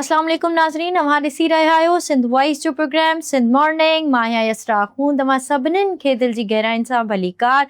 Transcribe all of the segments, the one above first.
اسلام عليڪم ناظرين اوهان ڏسي رهيا آهيو سنڌ وائس جو پروگرام سنڌ مارننگ مان آهيان يسرا آخوند اوهان سڀنين کي دل جي گهراين سان ڀليڪار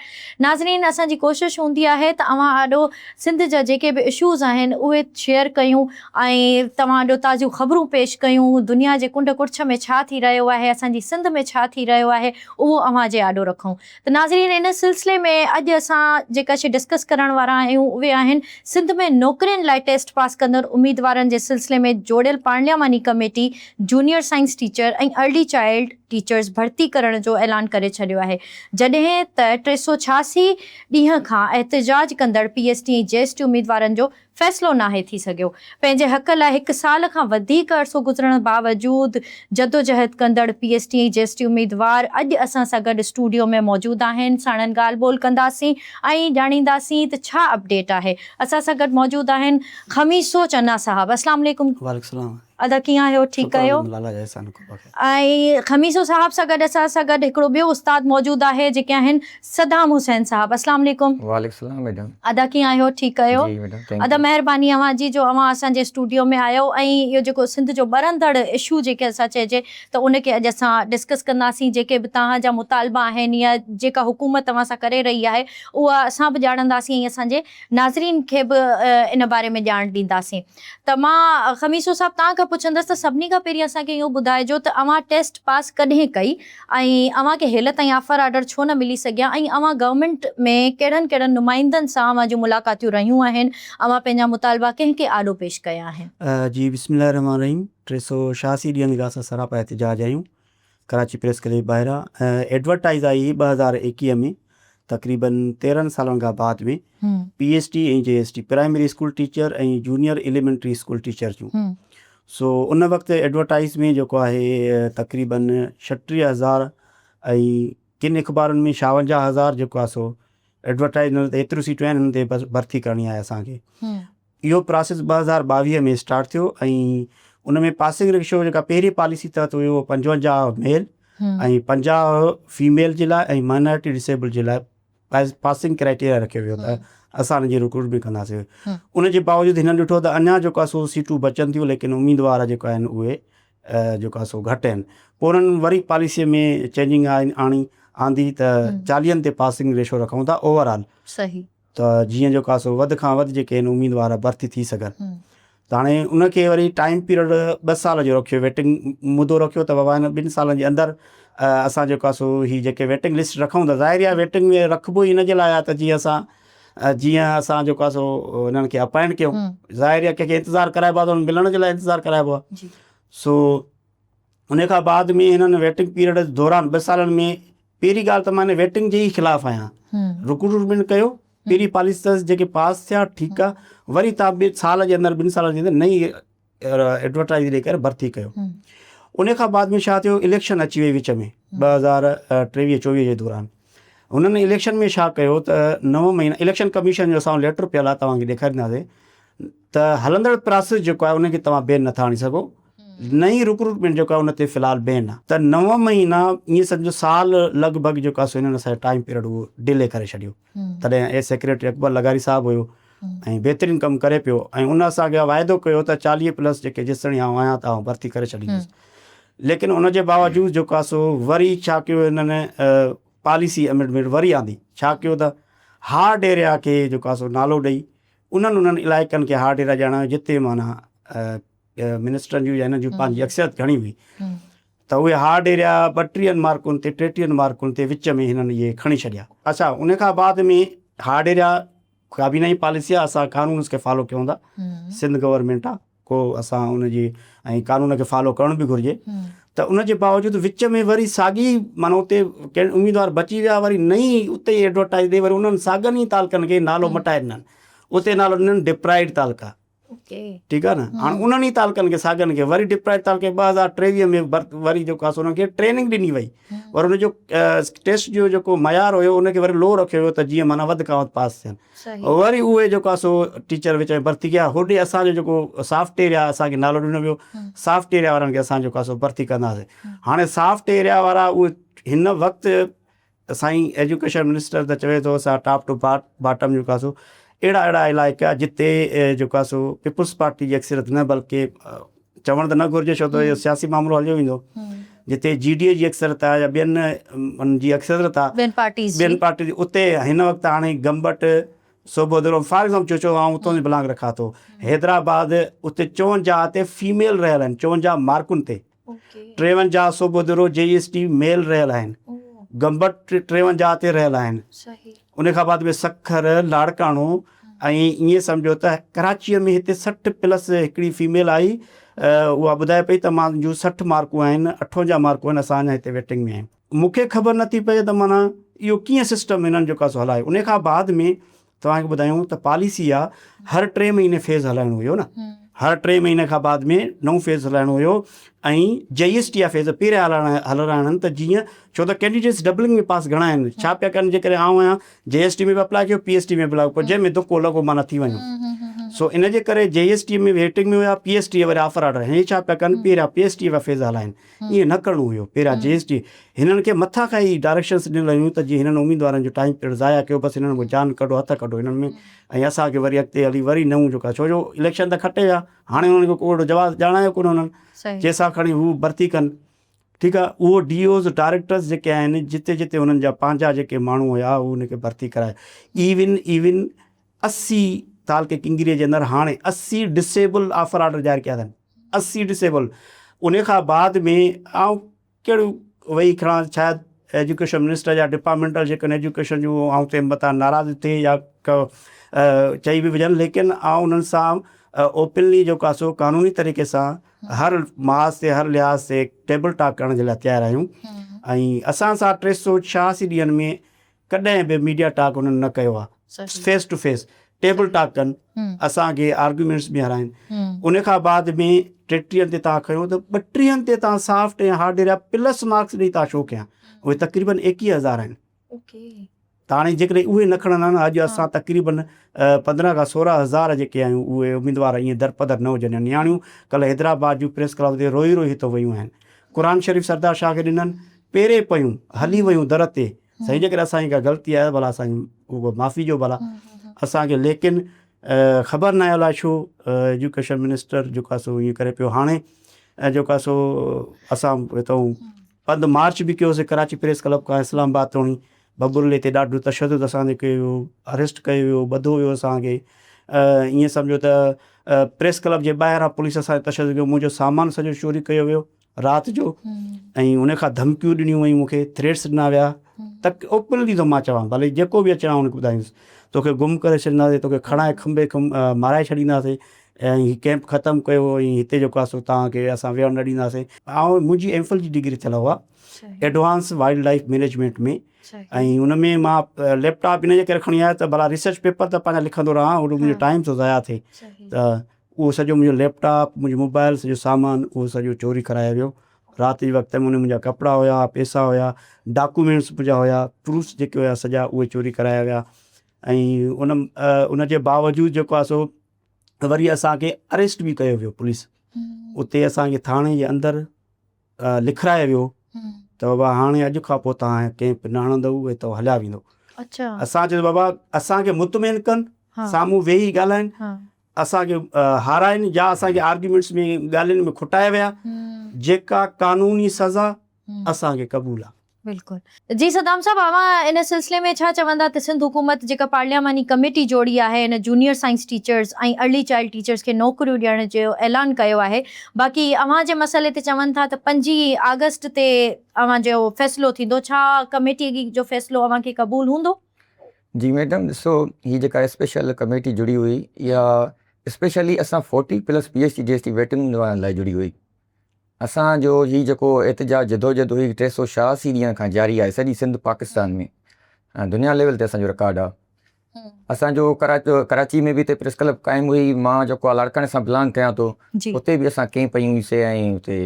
ناظرين اسان جي ڪوشش هوندي آهي ته اوهان آڏو سنڌ جا جيڪي به اشوز آهن اهي شيئر ڪيون ۽ توهان آڏو تازيون خبرون پيش ڪيون دنيا جي ڪنڊ ڪڙڇ ۾ ڇا ٿي رهيو آهي اسان جي سنڌ ۾ ڇا ٿي رهيو آهي اهو اوهان جي آڏو رکون ته ناظرين ان سلسلي ۾ اڄ اسان جيڪا شي ڊسڪس ڪرڻ وارا آهيون اهي آهن سنڌ ۾ نوڪرين لاء ٽيسٽ پاس ڪندڙ اميدوارن جي سلسلي ۾ جوڙيل پارلياماني committee junior science teacher ۽ early child teachers ڀرتي ڪرڻ جو اعلان ڪري ڇڏيو آهي جڏهن ته 386 ڏينهن کان احتجاج ڪندڙ P S T ۽ G S T اميدوارن جو فيصلو ناهي ٿي سگهيو. پنهنجي حق لاء هڪ سال کان وڌيڪ عرصو گذرڻ باوجود جدوجهد ڪندڙ P S T ۽ G S T اميدوار اڄ اسان سان گڏ اسٽوڊيو ۾ موجود آهن، ساڻن ڳالهه ٻولهه ڪنداسين ۽ ڄاڻينداسين ته ڇا اپڊيٽ آهي. اسان سان گڏ موجود آهن خميسو چنا صاحب اسلام عليڪم. وعليڪم السلام. ادا ڪيئن آهيو ٺيڪ آهيو. ۽ خميسو صاحب سان گڏ اسان سان گڏ هڪڙو ٻيو استاد موجود آهي جيڪي آهن صدام حسين صاحب اسلام عليڪم. وعليڪم السلام ميڊم. ادا ڪيئن آهيو ٺيڪ آهيو. جي ميڊم thank ادا مهرباني اوهان جي جو اوهان اسان جي اسٽوڊيو ۾ آيو ۽ اهو جيڪو سنڌ جو ٻرندڙ اشو جيڪي اسان چئجي ته ان کي اڄ اسان ڊسڪس ڪنداسين جيڪي به توهان جا مطالبا آهن يا جيڪا حڪومت توهان سان ڪري رهي آهي اها اسان به ڄاڻنداسين ۽ اسان جي ناظرين کي به ان باري ۾ ڄاڻ ڏينداسين ته مان خميسو صاحب توهان کان پڇندس ته سڀني کان پهرين اسان کي اهو ٻڌائجو ته اوهان ٽيسٽ پاس ڪڏهن ڪئي ۽ اوهان کي هيل تائين آفر آرڊر ڇو نه ملي سگهيا ۽ اوهان گورنمينٽ ۾ ڪهڙن ڪهڙن نمائندن سان اوهان جون ملاقاتيون رهيون آهن اوهان پنهنجا مطالبا ڪنهن کي آڏو پيش ڪيا آهن. جي بسم الله الرحمٰن الرحيم 386 ڏينهن کان اسان سراپا احتجاج آهيون ڪراچي پريس ڪلب ٻاهران ايڊورٽائيز آئي هئي 2021 ۾ تقريبن 13 سالن کان بعد ۾ P S T ۽ G S T primary school teacher ۽ junior elementary school teacher جون سو ان وقت ايڊورٽائيز ۾ جيڪو آهي تقريبن 36 هزار ۽ ڪن اخبارن ۾ 56 هزار جيڪو آهي سو ايڊورٽائيز ته ايتريون سيٽون آهن هن تي بس ڀرتي ڪرڻي آهي اسانکي اهو پراسيس 2022 ۾ اسٽارٽ ٿيو ۽ ان ۾ پاسنگ ريشو جيڪا پهرين پاليسي تحت هيو 55 ميل ۽ 50 فيميل جي لاء ۽ مائنارٽي ڊسيبل جي لاء پاسنگ ڪرائيٽيريا رکيو ويو ته اسان ان جي رڪروٽمينٽ ڪنداسين ان جي باوجود هنن ڏٺو ته اڃا جيڪو آهي سو سيٽون بچن ٿيون ليڪن اميدوار جيڪو آهن اهي جيڪو آهي سو گهٽ آهن پوء انهن وري پاليسي ۾ چينجنگ آڻي آندي ته چاليهن تي پاسنگ ريشو رکون ٿا اوور آل صحيح ته جيئن جيڪو آهي سو وڌ کان وڌ جيڪي آهن اميدوار ڀرتي ٿي سگهن ته هاڻي ان کي وري ٽائيم پيريڊ ٻه سال جو رکيو ويٽنگ مدو رکيو ته بابا هن ٻن سالن جي اندر اسان جيڪو آهي سو هي جيڪي ويٽنگ لسٽ رکون ٿا ظاهر آهي ويٽنگ ۾ رکبو ئي ان جي لاء آهي ته جيئن اسان جيئن اسان جيڪو آهي سو انهن کي اپائنٽ ڪيون ظاهر آهي ڪنهن کي انتظار ڪرائبو آهي ته ملڻ جي لاء انتظار ڪرائبو آهي سو ان کان بعد ۾ هنن ويٽنگ پيريڊ دوران ٻه سالن ۾ پهرين ڳالهه ته مان ويٽنگ جي ئي خلاف آهيان رڪروٽمينٽ ڪيو پهرين پاليسي اٿس جيڪي پاس ٿيا ٺيڪ آهي وري تان ٻه سال جي اندر ٻن سالن جي اندر نئين ايڊورٽائز ڏئي ڪري ڀرتي ڪيو ان کان بعد ۾ ڇا ٿيو اليڪشن اچي وئي وچ ۾ 2023 24 جي دوران هنن اليڪشن ۾ ڇا ڪيو ته نو مهينا اليڪشن ڪميشن جو اسان ليٽر پيل آهي توهان کي ڏيکارينداسين ته هلندڙ پراسيس جيڪو آهي ان کي توهان بين نٿا آڻي سگهو نئين رڪروٽمينٽ جيڪو آهي ان تي في الحال بين آهي ته نو مهينا ائين سمجهو سال لڳ ڀڳ جيڪو آهي سو هنن اسان جو ٽائيم پيريڊ اهو ڊلي ڪري ڇڏيو تڏهن اي سيڪريٽري اڪبر لغاري صاحب هيو ۽ بهترين ڪم ڪري پيو ۽ ان اسان کي واعدو ڪيو ته 40 پلس جيڪي جيستائين آئون آهيان ته آئون ڀرتي ڪري ڇڏيندس ليڪن ان جي باوجود جيڪو آهي سو وري ڇا ڪيو هنن پاليسي امينڊمينٽ وري آندي ڇا ڪيو ته هارڊ ايريا کي جيڪو آهي سو نالو ڏئي انهن انهن علائقن کي هارڊ ايريا ڄاڻايو جتي معنيٰ منسٽرن جون يا هنن جون پنهنجي اڪثريت گهڻي هئي ته اهي هارڊ ايريا ٻٽيهن مارڪن تي ٽيٽيهن مارڪن تي وچ ۾ هنن اهي کڻي ڇڏيا اڇا ان کان بعد ۾ هارڊ ايريا ڪابينا جي پاليسي آهي اسان قانون کي فالو ڪيون ٿا سنڌ گورنمينٽ آهي ڪو اسان ان جي ۽ قانون کي فالو ڪرڻ به گهرجي ته ان جي باوجود وچ ۾ وري ساڳي معنيٰ اتي ڪي اميدوار بچي ويا وري نئين اتي ئي ايڊورٽائز ڏئي وري انهن ساڳن ئي تعلقن کي نالو مٽائي ڏنن اتي نالو ڏنن ڊپرائيڊ تعلقا. ٺيڪ آهي نه هاڻي انهن ئي تعلقن کي ساڳين کي وري ڊپرائيڊ تعلقي 2023 ۾ وري جيڪو آهي سو انهن کي ٽريننگ ڏني وئي وري ان جو ٽيسٽ جو جيڪو معيار هيو ان کي وري لو رکيو ويو ته جيئن معنيٰ وڌ کان وڌ پاس ٿين وري اهي جيڪو آهي سو ٽيچر وچ ۾ ڀرتي ڪيا هوڏي اسان جو جيڪو سافٽ ايريا اسان کي نالو ڏنو ويو سافٽ ايريا وارن کي اسان جيڪو آهي سو ڀرتي ڪنداسين هاڻي سافٽ ايريا وارا اهي هن وقت سائين ايجوڪيشن منسٽر ته چوي ٿو اسان ٽاپ ٽو باٽم جيڪو آهي سو اهڙا اهڙا علائقا جتي جيڪو آهي سو پيپلز پارٽي جي اڪثريت نه بلڪه چوڻ ته نه گهرجي ڇو ته اهو سياسي معاملو هليو ويندو جتي جي ڊي اي جي اڪثريت آهي يا ٻين ان جي اڪثريت آهي ٻين پارٽيز ٻين پارٽي جي اتي هن وقت هاڻي گمبٽ صوبو فار ايگزامپل چو آئون اتان جو بلانگ رکان ٿو حيدرآباد اتي 54 تي فيميل رهيل آهن 54 مارڪن تي 53 صوبودرو جي ايس ٽي ميل رهيل آهن. گمبٽ 53 تي رهيل آهن. ان کان بعد ۾ سکر، لاڙڪاڻو ۽ ائين سمجهو ته ڪراچيء ۾ هتي 60 پلس هڪڙي فيميل آئي اها ٻڌائي پئي ته مان جون 60 مارڪون آهن، 58 مارڪون آهن اسان اڃا هتي ويٽنگ ۾ آهيون. مون کي خبر نٿي پئي ته معنيٰ اهو ڪيئن سسٽم هنن جيڪو آهي سو هلايو. ان کان بعد ۾ توهان کي ٻڌايون ته پاليسي آ هر ٽي مهيني فيز هلائڻو هيو نه هر ٽي مهيني کان بعد ۾ نئون فيز هلائڻو هيو ۽ جي ايس ٽي جا فيز پهريان هلرائڻا ته جيئن ڇو ته ڪينڊيڊيٽس ڊبلنگ ۾ پاس گهڻا آهن ڇا پيا ڪن جيڪڏهن آئون آهيان جي ايس ٽي ۾ به اپلاء ڪيو پي ايس ٽي ۾ به اپلاء پوء جنهن ۾ ڌڪو لڳو معنيٰ ٿي وڃو سو ان جي ڪري جي ايس ٽي ۾ ويٽنگ ۾ هيا پي ايس ٽي وري آفر آرڊر هي ڇا پيا ڪن پهريان پي ايس ٽي جا فيز هلائن ائين نه ڪرڻو هيو پهريان جي ايس ٽي هنن کي مٿان کان ئي ڊائريڪشنس ڏنل هيون ته جي هنن اميدوارن جو ٽائيم پيريڊ ضايع ڪيو بس هنن مان جان ڪڍو هٿ ڪڍو هنن ۾ ۽ اسان کي وري اڳتي هلي وري نئون جيڪو آهي ڇو جو اليڪشن ته کٽي ويا هاڻي انهن کي ڪو اهڙو جواز ڄاڻايو ڪونه انهن جنهن سان کڻي هو ڀرتي ڪن ٺيڪ آهي اهو ڊي اوز ڊائريڪٽرس جيڪي آهن جتي جتي انهن جا پنهنجا جيڪي ماڻهو هيا هو ان کي ڀرتي ڪرايا ايون ايون 80 تعلقي ڪنگري جي اندر هاڻي 80 ڊسيبل آفر آرڊر جاري ڪيا اٿن 80 ڊسيبل ان کان بعد ۾ آئون ڪهڙيون ويهي کڻان شايد ايجوڪيشن منسٽر يا ڊپارٽمينٽل جيڪن ايجوڪيشن جون آئون تي متان ناراض ٿئي يا چئي به وجهن ليڪن آئون انهن سان اوپنلي جيڪو آهي سو قانوني طريقي سان هر محاذ تي هر لحاظ تي ٽيبل ٽاڪ ڪرڻ جي لاء تيار آهيون ۽ اسان سان 386 ڏينهن ۾ ڪڏهن به ميڊيا ٽاڪ انهن نه ڪيو آهي face to face table talk ڪن اسان کي آرگيومينٽس ۾ هارائن ان کان بعد ۾ 33 تي تان کنيو ته 32 تي تان soft ۽ hard area plus marks ڏئي تان شو ڪيا اهي تقريبن 21000 آهن ته هاڻي جيڪڏهن اهي نه کڻندا نه اڄ اسان تقريبن 15 کان 16 هزار جيڪي آهيون اهي اميدوار ائين درپدر نه هجن نياڻيون ڪلهه حيدرآباد جون پريس ڪلب تي روئي روئي هتو ويون آهن قرآن شريف سردار شاهه کي ڏنن پيري پيون هلي ويون در تي سائين جيڪڏهن اسان جي ڪا غلطي آهي ڀلا اسان جي معافي ڏيو ڀلا اسان کي ليڪن خبر ناهي الائي ڇو ايجوڪيشن منسٽر جيڪو آهي سو ائين ڪري پيو هاڻي جيڪو آهي سو اسان هتان پنڌ مارچ به ڪيوسي ڪراچي پريس ڪلب کان اسلام آباد توڻي ببرلي تي ڏاڍو تشدد اسان تي ڪيو ويو اريسٽ ڪيو ويو ٻڌو ويو اسان کي ائين سمجهو ته پريس ڪلب جي ٻاهران پوليس اسان تي تشدد ڪيو منهنجو سامان سڄو چوري ڪيو ويو رات جو ۽ ان کان ڌمڪيون ڏنيون ويون مون کي ٿريٽس ڏنا ويا تڪ اوپنلي ٿو مان چوان ڀلي جيڪو به اچڻ ان کي ٻڌائيندس توکي گم ڪري ڇڏينداسين توکي کڻائي کنڀي کم مارائي ڇڏينداسين ۽ هي ڪيمپ ختم ڪيو ۽ هتي جيڪو آهي سو توهان کي اسان ويهڻ نه ڏينداسين. آئون منهنجي ايم فل جي ڊگري ٿيل هئا ايڊوانس وائلڊ لائف مينيجمينٽ ۾ ۽ ان ۾ مان ليپ ٽاپ ان جي ڪري کڻي آيس ته ڀلا ريسرچ پيپر ته پنهنجا لکندو رهان هوڏو منهنجو ٽائيم ٿو ضايع ٿئي ته اهو سڄو منهنجو ليپ ٽاپ منهنجو موبائل سڄو سامان اهو سڄو چوري ڪرايو ويو رات جي وقت ۾ ان ۾ منهنجا ڪپڙا هيا پئسا هيا ڊاڪومينٽس منهنجا هيا پروفس جيڪي هيا سڄا اهي چوري ڪرايا ويا ۽ ان ان جي باوجود جيڪو آهي سو وري اسانکي اريسٽ به ڪيو ويو پوليس اتي اسانکي ٿاڻي جي اندر لکرايو ويو ته بابا هاڻي اڄ کان پوء توهان ڪيمپ نه هڻندؤ ۽ توهان هليا ويندؤ اسان چيو بابا اسانکي مطمئن ڪن سامهون ويهي ڳالهائن اسان کي هارائن يا اسان کي آرگيومينٽس ۾ ڳالهين ۾ کٽايا ويا جيڪا قانوني سزا اسان کي قبول آ. بلڪل جي صدام صاحب اوهان ان سلسلي ۾ ڇا چوندا ته سنڌ حڪومت جيڪا پارلياماني ڪميٽي جوڙي آهي ان junior science teachers ۽ early child teachers کي نوڪريون ڏيڻ جو اعلان ڪيو آهي باقي اوهان جي مسئلي تي چون ٿا ته 5 آگسٽ تي اوهان جو فيصلو ٿيندو ڇا ڪميٽي جو فيصلو اوهان کي قبول هوندو؟ جي ميڊم ڏسو هي جيڪا اسپيشل ڪميٽي جڙي هئي اها اسپيشلي اسان forty plus P H D D S T waiting وارن لاء جڙي هئي اسان جو هي جيڪو احتجاج جدوجهد هئي 386 ڏينهن کان جاري آهي سڄي سنڌ پاڪستان ۾ دنيا ليول تي اسان جو رڪارڊ آهي اسان جو ڪراچي ۾ به اتي پريس ڪلب قائم هئي مان جيڪو آ لاڙڪاڻي سان بلانگ ڪيان ٿو اتي به اسان ڪئين پئي هئي سي ۽ اتي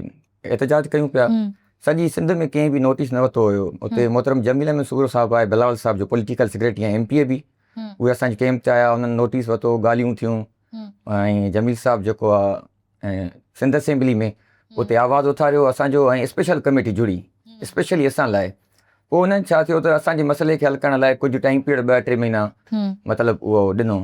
احتجاج ڪيون پيا سڄي سنڌ ۾ ڪنهن به نوٽيس نه ورتو هيو اتي محترم جميل احمد سومرو صاحب آهي بلاول صاحب جو پوليٽيڪل سيڪريٽري ۽ ايم پي اي به اهي اسان جي ڪيمپ تي آيا انهن نوٽيس ورتو ڳالهيون ٿيون ۽ جميل صاحب جيڪو آ سنڌ اسيمبلي ۾ اتي آواز اٿاريو اسان جو ۽ اسپيشل ڪميٽي جڙي اسپيشلي اسان لاء پوء انهن ڇا ٿيو ته اسان جي مسئلي کي حل ڪرڻ لاء ڪجهه ٽائيم پيريڊ ٻه ٽي مهينا مطلب اهو ڏنو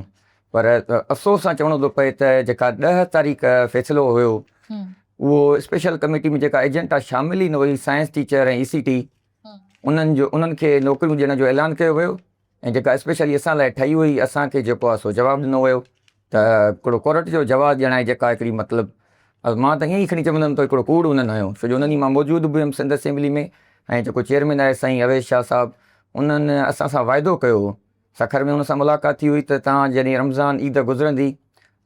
پر افسوس سان چوڻو ٿو پئي ته جيڪا 10 تاريخ فيصلو هيو اهو اسپيشل ڪميٽي ۾ جيڪا ايجنٽا شامل ئي نه هئي سائنس ٽيچر ۽ اي سي ٽي انهن جو انهن کي نوڪريون ڏيڻ جو اعلان ڪيو ويو ۽ جيڪا اسپيشلي اسان لاء ٺهي هئي اسان کي جيڪو آهي سو جواب ڏنو ويو ته هڪڙو ڪورٽ جو جواز ڄاڻائي جيڪا هڪڙي مطلب مان ته ائين ئي کڻي چوندم ته هڪڙو ڪوڙ انهن هنيو ڇو جو ان ڏينهن مان موجود به هيم سنڌ اسيمبلي ۾ ۽ جيڪو چيئرمين آهي سائين اويس شاهه صاحب انهن اسان سان واعدو ڪيو هو سکر ۾ ان سان ملاقات ٿي هئي ته توهان جڏهن رمضان عيد گذرندي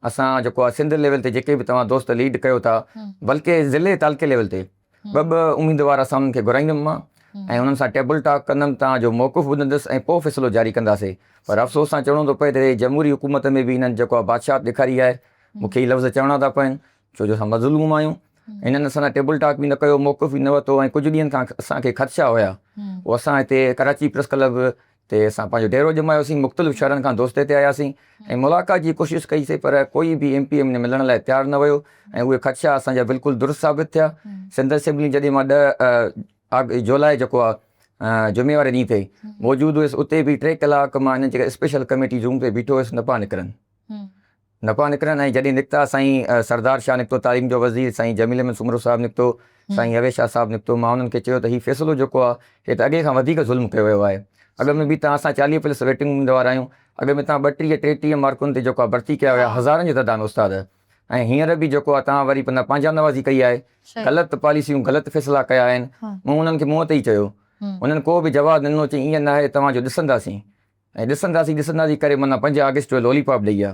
اسان جيڪو آهي سنڌ ليول تي جيڪي به توهان دوست ليڊ ڪيو ٿا بلڪه ضلعي تعلقي ليول تي ٻه ٻه اميدوار اسان انهن کي گهرائيندم مان ۽ انهن سان ٽيبل ٽاڪ ڪندم توهان جو موقف ٻڌندس ۽ پوء فيصلو جاري ڪنداسي پر افسوس سان چوڻو ٿو پئي ته جمهوري حڪومت ۾ به هنن جيڪو آهي بادشاهت ڏيکاري آهي مون کي هي لفظ چوڻا ٿا پون ڇو جو اسان مظلوم آهيون هنن اسان سان ٽيبل ٽاڪ به نه ڪيو موقف به نه ورتو ۽ ڪجهه ڏينهن کان اسان کي خدشا هيا پوء اسان هتي ڪراچي پريس ڪلب تي اسان پنهنجو ڊيرو ڄمايوسين، مختلف شهرن کان دوست هتي آياسين ۽ ملاقات جي ڪوشش ڪئي سي پر ڪوئي به ايم پي ايم ۾ ملڻ لاء تيار نه ويو ۽ اهي خدشا اسان جا بلڪل درست ثابت ٿيا. سنڌ اسيمبلي جڏهن مان 10 جولاء جيڪو آ جمعي واري ڏينهن تي موجود هيس اتي به 3 ڪلاڪ مان هنن جيڪا اسپيشل ڪميٽي روم تي بيٺو هيس نه پيا نڪرن. نه پيا نڪرن ۽ جڏهن نڪتا سائين سردار شاهه نڪتو تعليم جو وزير سائين جميل احمد سومرو صاحب نڪتو سائين اويس شاهه صاحب نڪتو مان انهن کي چيو ته هي فيصلو جيڪو آهي هي ته اڳي کان وڌيڪ ظلم ڪيو ويو آهي اڳ ۾ به تان اسان 40 پلس ويٽنگ اميدوار آهيون اڳ ۾ تان 32 33 مارڪن تي جيڪو آهي ڀرتي ڪيا ويا هزارن جي تعداد ۾ استاد ۽ هينئر به جيڪو آهي تان وري پنهنجا نوازي ڪئي آهي غلط پاليسيون غلط فيصلا ڪيا آهن مون انهن کي منهن تي ئي چيو انهن ڪو به جواب نه ڏنو چي ائين ناهي توهان جو ڏسنداسين ۽ ڏسنداسين ڏسنداسين ڪري معنيٰ 5 آگسٽ جو لولي پاپ ڏئي ويا.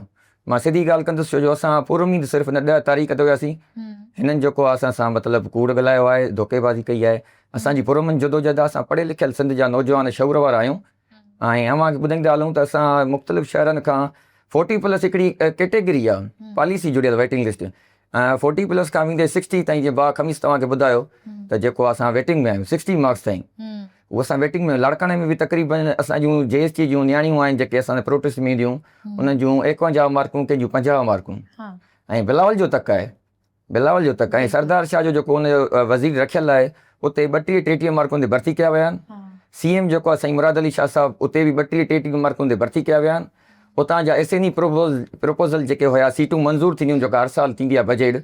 مان سڌي ڳالهه ڪندس ڇو جو اسان پراميد صرف ان 10 تاريخ تي هياسين. هنن جيڪو آهي اسان سان مطلب ڪوڙ ڳالهايو آهي، ڌوڪيبازي ڪئي آهي. اسان جي پرامن جدوجهد آهي، اسان پڙهيل لکيل سنڌ جا نوجوان شعور وارا آهيون ۽ اوهان کي ٻڌائيندا هلون ته اسان مختلف شهرن کان فورٽي پلس هڪڙي ڪيٽيگري آهي پاليسي جڙيل ويٽنگ لسٽ فورٽي پلس کان ويندي سڪسٽي تائين جيئن با خميس توهان کي ٻڌايو ته جيڪو اسان ويٽنگ ۾ آهيون سڪسٽي مارڪس تائين اهو اسان ويٽنگ ۾ لاڙڪاڻي ۾ به تقريبن اسان جون جي ايس ٽي جون نياڻيون آهن جيڪي اسان پروٽيسٽ ۾ اينديون انهن جون 51 مارڪون ڪنهن جون 50 مارڪون ۽ بلاول جو تڪ آهي بلاول جو تڪ ۽ سردار شاهه جو جيڪو ان جو وزير رکيل آهي اتي 32 33 مارڪن تي ڀرتي ڪيا ويا آهن سي ايم جيڪو آهي سائين مراد علي شاهه صاحب اتي به 32 33 مارڪن تي ڀرتي ڪيا ويا آهن اتان جا ايس اين اي پروپوزل جيڪي هيا سيٽون منظور ٿينديون جيڪا هر سال ٿيندي آهي بجيٽ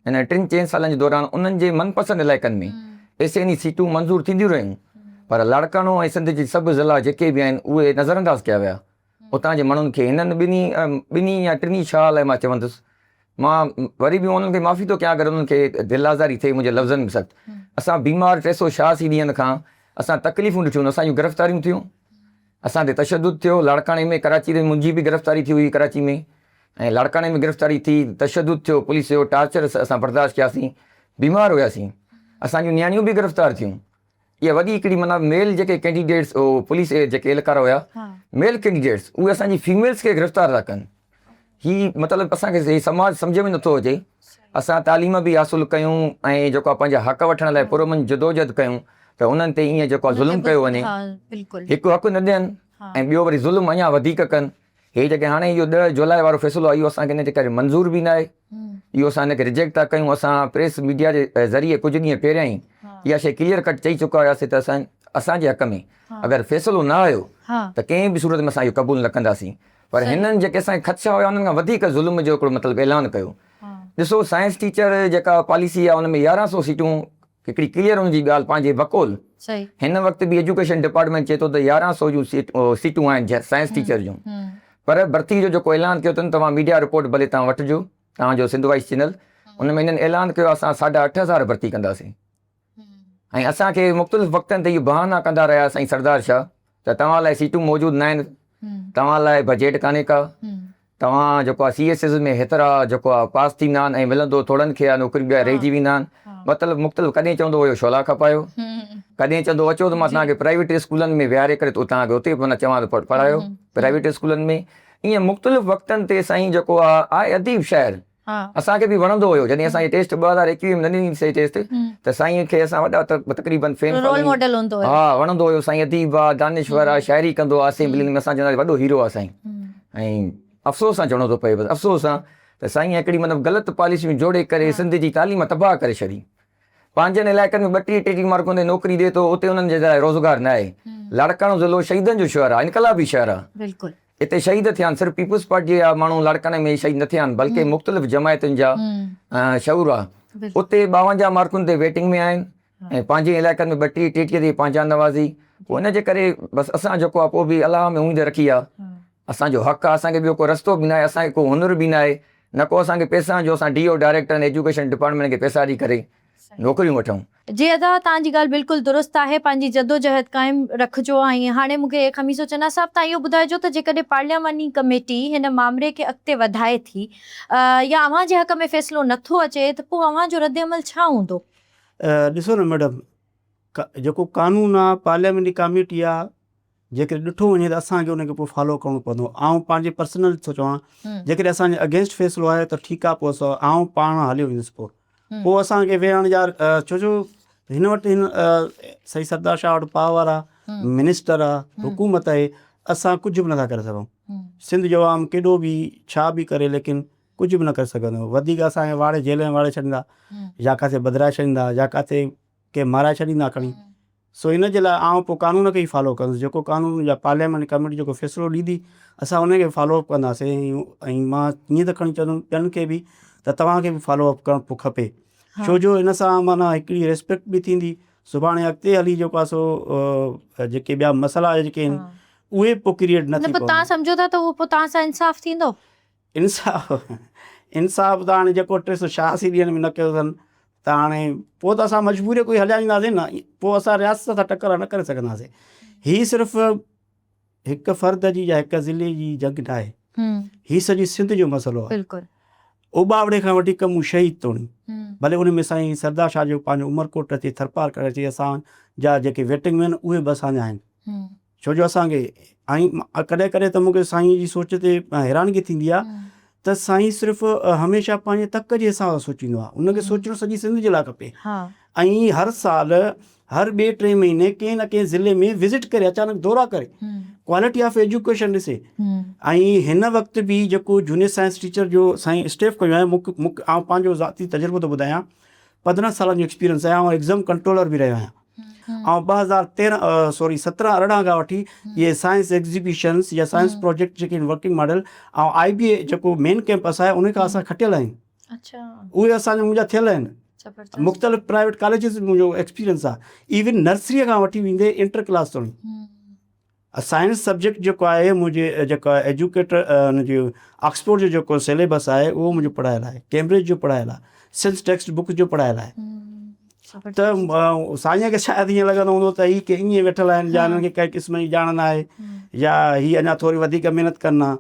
هن ٽن چئن سالن جي دوران انهن جي من پسند علائقن ۾ ايس اين اي سيٽون منظور ٿينديون رهيون پر لاڙڪاڻو ۽ سنڌ جي سڀ ضلعا جيڪي به آهن اهي نظرانداز ڪيا ويا اتان جي ماڻهن کي هنن ٻنهي ٻنهي يا ٽنهي شاهه لاء مان چوندس مان وري به انهن کي معافي ٿو ڪيان اگر انهن کي دل آزاري ٿئي منهنجي لفظن ۾ سخت اسان بيمار 386 ڏينهن کان اسان تڪليفون ڏٺيون اسان جون گرفتاريون ٿيون اسان تي تشدد ٿيو لاڙڪاڻي ۾ ڪراچي ۾ منهنجي به گرفتاري ٿي هئي ڪراچي ۾ ۽ لاڙڪاڻي ۾ گرفتاري ٿي تشدد ٿيو پوليس جو ٽارچر اسان برداشت ڪياسين بيمار هياسين اسان جون نياڻيون به گرفتار ٿيون اها وڏي هڪڙي معنيٰ ميل جيڪي ڪينڊيڊيٽس پوليس جيڪي اهلڪار هيا ميل ڪينڊيڊيٽس اهي اسان جي فيميلز کي گرفتار ٿا ڪن هي مطلب اسان کي هي سماج سمجهه ۾ نٿو اچي اسان تعليم به حاصل ڪيون ۽ جيڪو آهي پنهنجا حق وٺڻ لاء پرامن جدوجهد ڪيون ته انهن تي ائين جيڪو آهي ظلم ڪيو وڃي هڪ حق نه ڏين ۽ ٻيو وري ظلم اڃا وڌيڪ ڪن هي جيڪي هاڻي اهو 10 جولاء وارو فيصلو آهي اهو اسان کي ان جي ڪري منظور به ناهي اهو اسان ان کي ريجيڪٽ ٿا ڪيون اسان پريس ميڊيا جي ذريعي ڪجهه ڏينهن پهريان ئي اها شيء ڪليئر ڪٽ چئي چڪا هياسي ته اسان اسان جي حق ۾ اگر فيصلو نه آيو ته ڪنهن به صورت ۾ اسان اهو قبول نه ڪنداسين پر هنن جيڪي اسان کي خدشا هيا انهن کان وڌيڪ ظلم جو هڪڙو مطلب اعلان ڪيو. ڏسو سائنس ٽيچر جيڪا پاليسي آهي ان ۾ 1100 سيٽون هڪڙي ڪليئر ان جي ڳالهه پنهنجي بقول هن وقت به ايجوڪيشن ڊپارٽمينٽ چئي ٿو ته 1100 جون سيٽون آهن سائنس ٽيچر جون پر ڀرتي جو جيڪو اعلان ڪيو اٿن توهان ميڊيا رپورٽ ڀلي توهان وٺجو توهان جو سنڌ وائس چينل ان ۾ هنن اعلان ڪيو اسان ساڍا اٺ هزار ڀرتي ڪنداسين ۽ اسان کي مختلف وقتن تي اهو بهانا ڪندا رهيا سائين سردار شاهه ته توهان لاء سيٽون موجود ناهن توهان لاء بجيٽ ڪانهي ڪا توهان جيڪو آهي سي ايس ايس ۾ هيترا جيڪو آهي پاس ٿيندا آهن ۽ ملندو ٿورن کي آهي نوڪريون ٻيا رهجي ويندا آهن مطلب مختلف ڪڏهن چوندو هيو شولا کپايو. ڪڏهن چوندو اچو ته مان توهان کي پرائيويٽ اسڪولن ۾ ويهاري ڪري توهان کي اتي معنيٰ چوان ٿو پڙهايو پرائيويٽ اسڪولن ۾. ائين مختلف وقتن تي سائين جيڪو آ آهي اديب شاعر اسان کي به وڻندو هيو جڏهن اسان هي ٽيسٽ 2021 ۾ نه ڏني سي ٽيسٽ ته سائين کي اسان وڏا تقريبن فين رول ماڊل هوندو هيو. ها وڻندو هيو سائين اديب آ دانشور آ شاعري ڪندو آ اسيمبلين ۾ اسان چوندا وڏو هيرو آ سائين ۽ افسوس سان چوڻو ٿو پئي بس افسوس سان ته سائين هڪڙي مطلب غلط پاليسيون جوڙي ڪري سنڌ جي تعليم تباهه ڪري ڇڏي. پنهنجن علائقن ۾ ٻٽيهه ٽيٽيهه مارڪن تي نوڪري ڏئي ٿو اتي انهن جي لاء روزگار نه آهي. لاڙڪاڻو ضلعو شهيدن جو شهر آهي انقلابي شهر آهي. بلڪل. اتي شهيد ٿيا آهن صرف پيپلز پارٽي جا ماڻهو لاڙڪاڻي ۾ شهيد نه ٿيا آهن بلڪه مختلف جماعتن جا شعور آهي اتي 52 مارڪن تي ويٽنگ ۾ آهن ۽ پنهنجي علائقن ۾ ٻٽيهه ٽيٽيهه تي پنهنجا نوازي پوء ان جي ڪري بس اسان جيڪو آهي پوء به الله ۾ اميد رکي آهي اسان جو حق آهي اسان کي ٻيو ڪو رستو به ناهي اسان کي ڪو هنر به ناهي نه ڪو اسان کي پيسا جو اسان D O director ۽ education department کي پيسا ڏئي ڪري نوڪريون وٺون. جي ادا توهان جي ڳالهه بلڪل درست آهي پنهنجي جدوجهد قائم رکجو ۽ هاڻي مون کي خميسو چنا صاحب توهان اهو ٻڌائجو ته جيڪڏهن پارلياماني ڪميٽي هن مامري کي اڳتي وڌائي ٿي يا اوهان جي حق ۾ فيصلو نٿو اچي ته پوء اوهان جو ردعمل ڇا هوندو؟ ڏسو نه ميڊم جيڪو قانون آ پارلياماني ڪاميٽي آ جيڪڏهن ڏٺو وڃي ته اسان کي ان کي پوء فالو ڪرڻو پوندو. آئون پنهنجي پرسنل ٿو چوان جيڪڏهن اسان جي اگينسٽ فيصلو آيو ته ٺيڪ آهي پوء اسان آئون پاڻ هليو ويندس پوء پوء اسان کي ويهڻ جا ڇو جو هن وٽ هن سائين سردار شاهه وٽ پاور آهي منسٽر آهي حڪومت آهي اسان ڪجهه به نٿا ڪري سگهون سنڌ جو عوام ڪيڏو به ڇا به ڪري ليڪن ڪجهه به نه ڪري سگهندو وڌيڪ اسان کي واڙي جيل ۾ واڙي ڇڏيندا يا ڪاٿي بدرائي ڇڏيندا يا ڪاٿي ڪي مارائي ڇڏيندا کڻي سو ان جي لاء آئون پوء قانون کي ئي فالو ڪندس جيڪو قانون يا پارليامينٽ ڪميٽي جيڪو فيصلو ڏيندي اسان ان کي فالو اپ ڪنداسين ۽ مان ائين ته کڻي چوندم ٻين کي به ته توهان کي به فالو اپ ڪرڻ پوء کپي ڇو جو ان سان معنيٰ هڪڙي ريسپيڪٽ به ٿيندي سڀاڻي اڳتي هلي جيڪو آهي سو جيڪي ٻيا مسئلا جيڪي آهن اهي پوء ڪريئيٽ نه ٿي پوء توهان سمجهو ٿا ته اهو پوء توهان سان انصاف ٿيندو؟ انصاف انصاف ته هاڻي جيڪو 386 ڏينهن ۾ نه ڪيو اٿن ته هاڻي پوء ته اسان مجبوري ڪوئي هليا وينداسين نه پوء اسان رياست سان ٽڪر نه ڪري سگهنداسين هي صرف هڪ فرد جي يا هڪ ضلعي جي جنگ نه آهي هي سڄي سنڌ جو مسئلو آهي بلڪل اوٻاوڙي کان وٺي ڪمون شهيد توڻي ڀلي ان ۾ سائين سردار شاهه جو پنهنجو عمرڪوٽ اچي ٿرپارڪر اچي اسان جا جيڪي ويٽنگ مين اهي به اسان جا آهن ڇو جو اسان کي ۽ ڪڏهن ڪڏهن ته مون کي سائين جي سوچ تي حيرانگي ٿيندي آهي ته سائين صرف هميشه پنهنجي تڪ جي حساب سان سوچيندو آهي ان کي سوچڻ سڄي سنڌ جي لاء کپي ۽ هر سال هر ٻئي ٽي مهيني ڪنهن نه ڪنهن ضلعي ۾ وزٽ ڪري اچانڪ دورا ڪري ڪوالٽي آف ايجوڪيشن ڏسي ۽ هن وقت به جيڪو جونيئر سائنس ٽيچر جو سائين اسٽيف ڪيو آهي مون کي آئون پنهنجو ذاتي تجربو ٿو ٻڌايان 15 سالن جو ايڪسپيرينس آهي آئون ايگزام ڪنٽرولر به رهيو آهيان آئون 2013 سوري 17 18 کان وٺي اهي سائنس ايگزيبيشنس يا سائنس پروجيڪٽ جيڪي آهن ورڪنگ ماڊل ۽ آء بي اي جيڪو مين ڪيمپس آهي ان کان اسان کٽيل آهيون اهي اسان جا منهنجا ٿيل آهن مختلف پرائيويٽ ڪاليجز ۾ منهنجو ايڪسپيرينس آهي ايون نرسري کان وٺي ويندي انٽر ڪلاس تائين سائنس سبجيڪٽ جيڪو آهي منهنجي جيڪو ايجوڪيٽر ان جي آڪسفورڊ جو جيڪو سيليبس آهي اهو منهنجو پڙهايل آهي ڪيمبرج جو پڙهايل آهي سنڌ ٽيڪسٽ بڪ جو پڙهايل آهي ته سائين کي شايد ائين لڳندو هوندو ته هي ڪي ائين ويٺل آهن يا هنن کي ڪنهن قسم جي ڄاڻ نه آهي يا هي اڃا ٿوري وڌيڪ محنت ڪن ها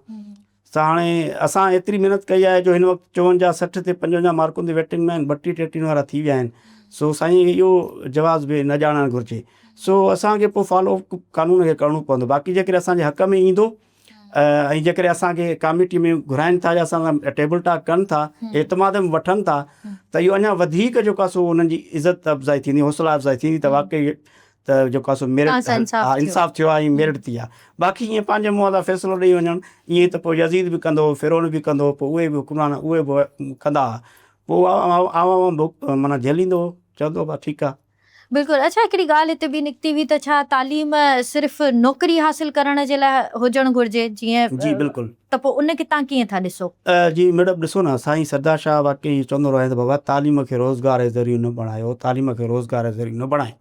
ته هاڻي اسان ايتري محنت ڪئي آهي جو هن وقت 54 60 تي 55 مارڪن تي ويٽنگ ۾ آهن 32 ٽيٽيهن وارا ٿي ويا آهن سو سائين کي اهو جواز به نه ڄاڻڻ گهرجي سو اسان کي پوء فالو اپ قانون کي ڪرڻو پوندو باقي جيڪڏهن اسان جي حق ۾ ايندو ۽ جيڪڏهن اسان کي ڪاميٽي ۾ گهرائن ٿا يا اسان سان ٽيبل ٽاڪ ڪن ٿا اعتماد ۾ وٺن ٿا ته اهو اڃا وڌيڪ جيڪو آهي سو انهن جي عزت افزائي ٿيندي حوصلا افزائي ٿيندي ته واقعي ته جيڪو آهي سو ميرٽ ها انصاف ٿيو آهي ۽ ميرٽ ٿي آهي باقي ائين پنهنجي منهن تان فيصلو ڏئي وڃڻ ائين ته پوء يزيد به ڪندو هو فرعون به ڪندو هو پوء اهي به حڪمران اهي به ڪندا هئا پوء عوام به معنيٰ جهليندو هو چوندو هو بس ٺيڪ آهي. بلڪل اڇا هڪڙي ڳالهه هتي به نڪتي هئي ته ڇا تعليم صرف نوڪري حاصل ڪرڻ جي لاء هجڻ گهرجي جيئن جي بلڪل. ته پوء ان کي تان ڪيئن ٿا ڏسو؟ جي ميڊم ڏسو نه سائين سردار شاهه واقعي ائين چوندو رهيو ته بابا تعليم کي روزگار جو ذريعو نه بڻايو تعليم کي روزگار جو ذريعو نه بڻايو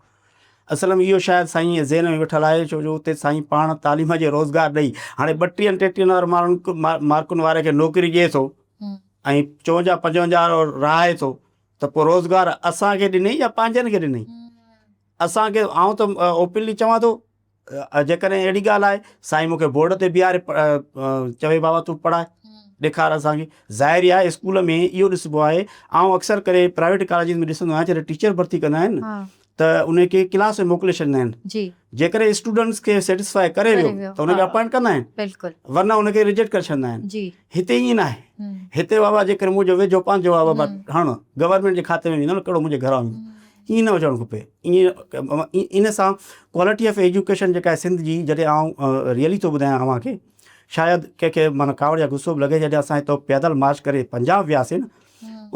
اصل ۾ اهو شايد سائين جي ذهن ۾ ويٺل آهي ڇو جو اتي سائين پاڻ تعليم جي روزگار ڏئي هاڻي ٻٽيهن ٽيٽيهن وارن ماڻهن مارڪن واري کي نوڪري ڏئي ٿو ۽ 54 55 رهائي ٿو ته پوء روزگار اسان کي ڏنئي يا پنهنجن کي ڏنئي اسان کي آئون ته اوپنلي چوان ٿو جيڪڏهن اهڙي ڳالهه آهي سائين مون کي بورڊ تي بيهاري چوي بابا تون پڙهائي ڏيکار اسان کي ظاهر آهي اسڪول ۾ اهو ڏسبو آهي آئون اڪثر ڪري پرائيويٽ ڪاليجز ۾ ڏسندو آهيان جڏهن ٽيچر ڀرتي ڪندا آهن. ته ان کي ڪلاس ۾ موڪلي ڇڏيندا آهن جي جيڪڏهن اسٽوڊنٽس کي سيٽسفائي ڪري ويو ته ان کي اپائنٽ ڪندا آهن بلڪل ورنه ان کي ريجيڪٽ ڪري ڇڏيندا آهن جي هتي ائين ناهي هتي بابا جيڪڏهن منهنجو ويجهو پنهنجو آهي بابا هڻ گورنمينٽ جي کاتي ۾ ويندو نه ڪهڙو منهنجي گهران ويندو ائين نه هجڻ کپي ائين ان سان ڪوالٽي آف ايجوڪيشن جيڪا آهي سنڌ جي جڏهن آئون ريئلي ٿو ٻڌايان اوهان کي شايد ڪنهن کي معنيٰ ڪاوڙ يا غصو به لڳي جڏهن اسان هتو پيدل مارچ ڪري پنجاب وياسين نه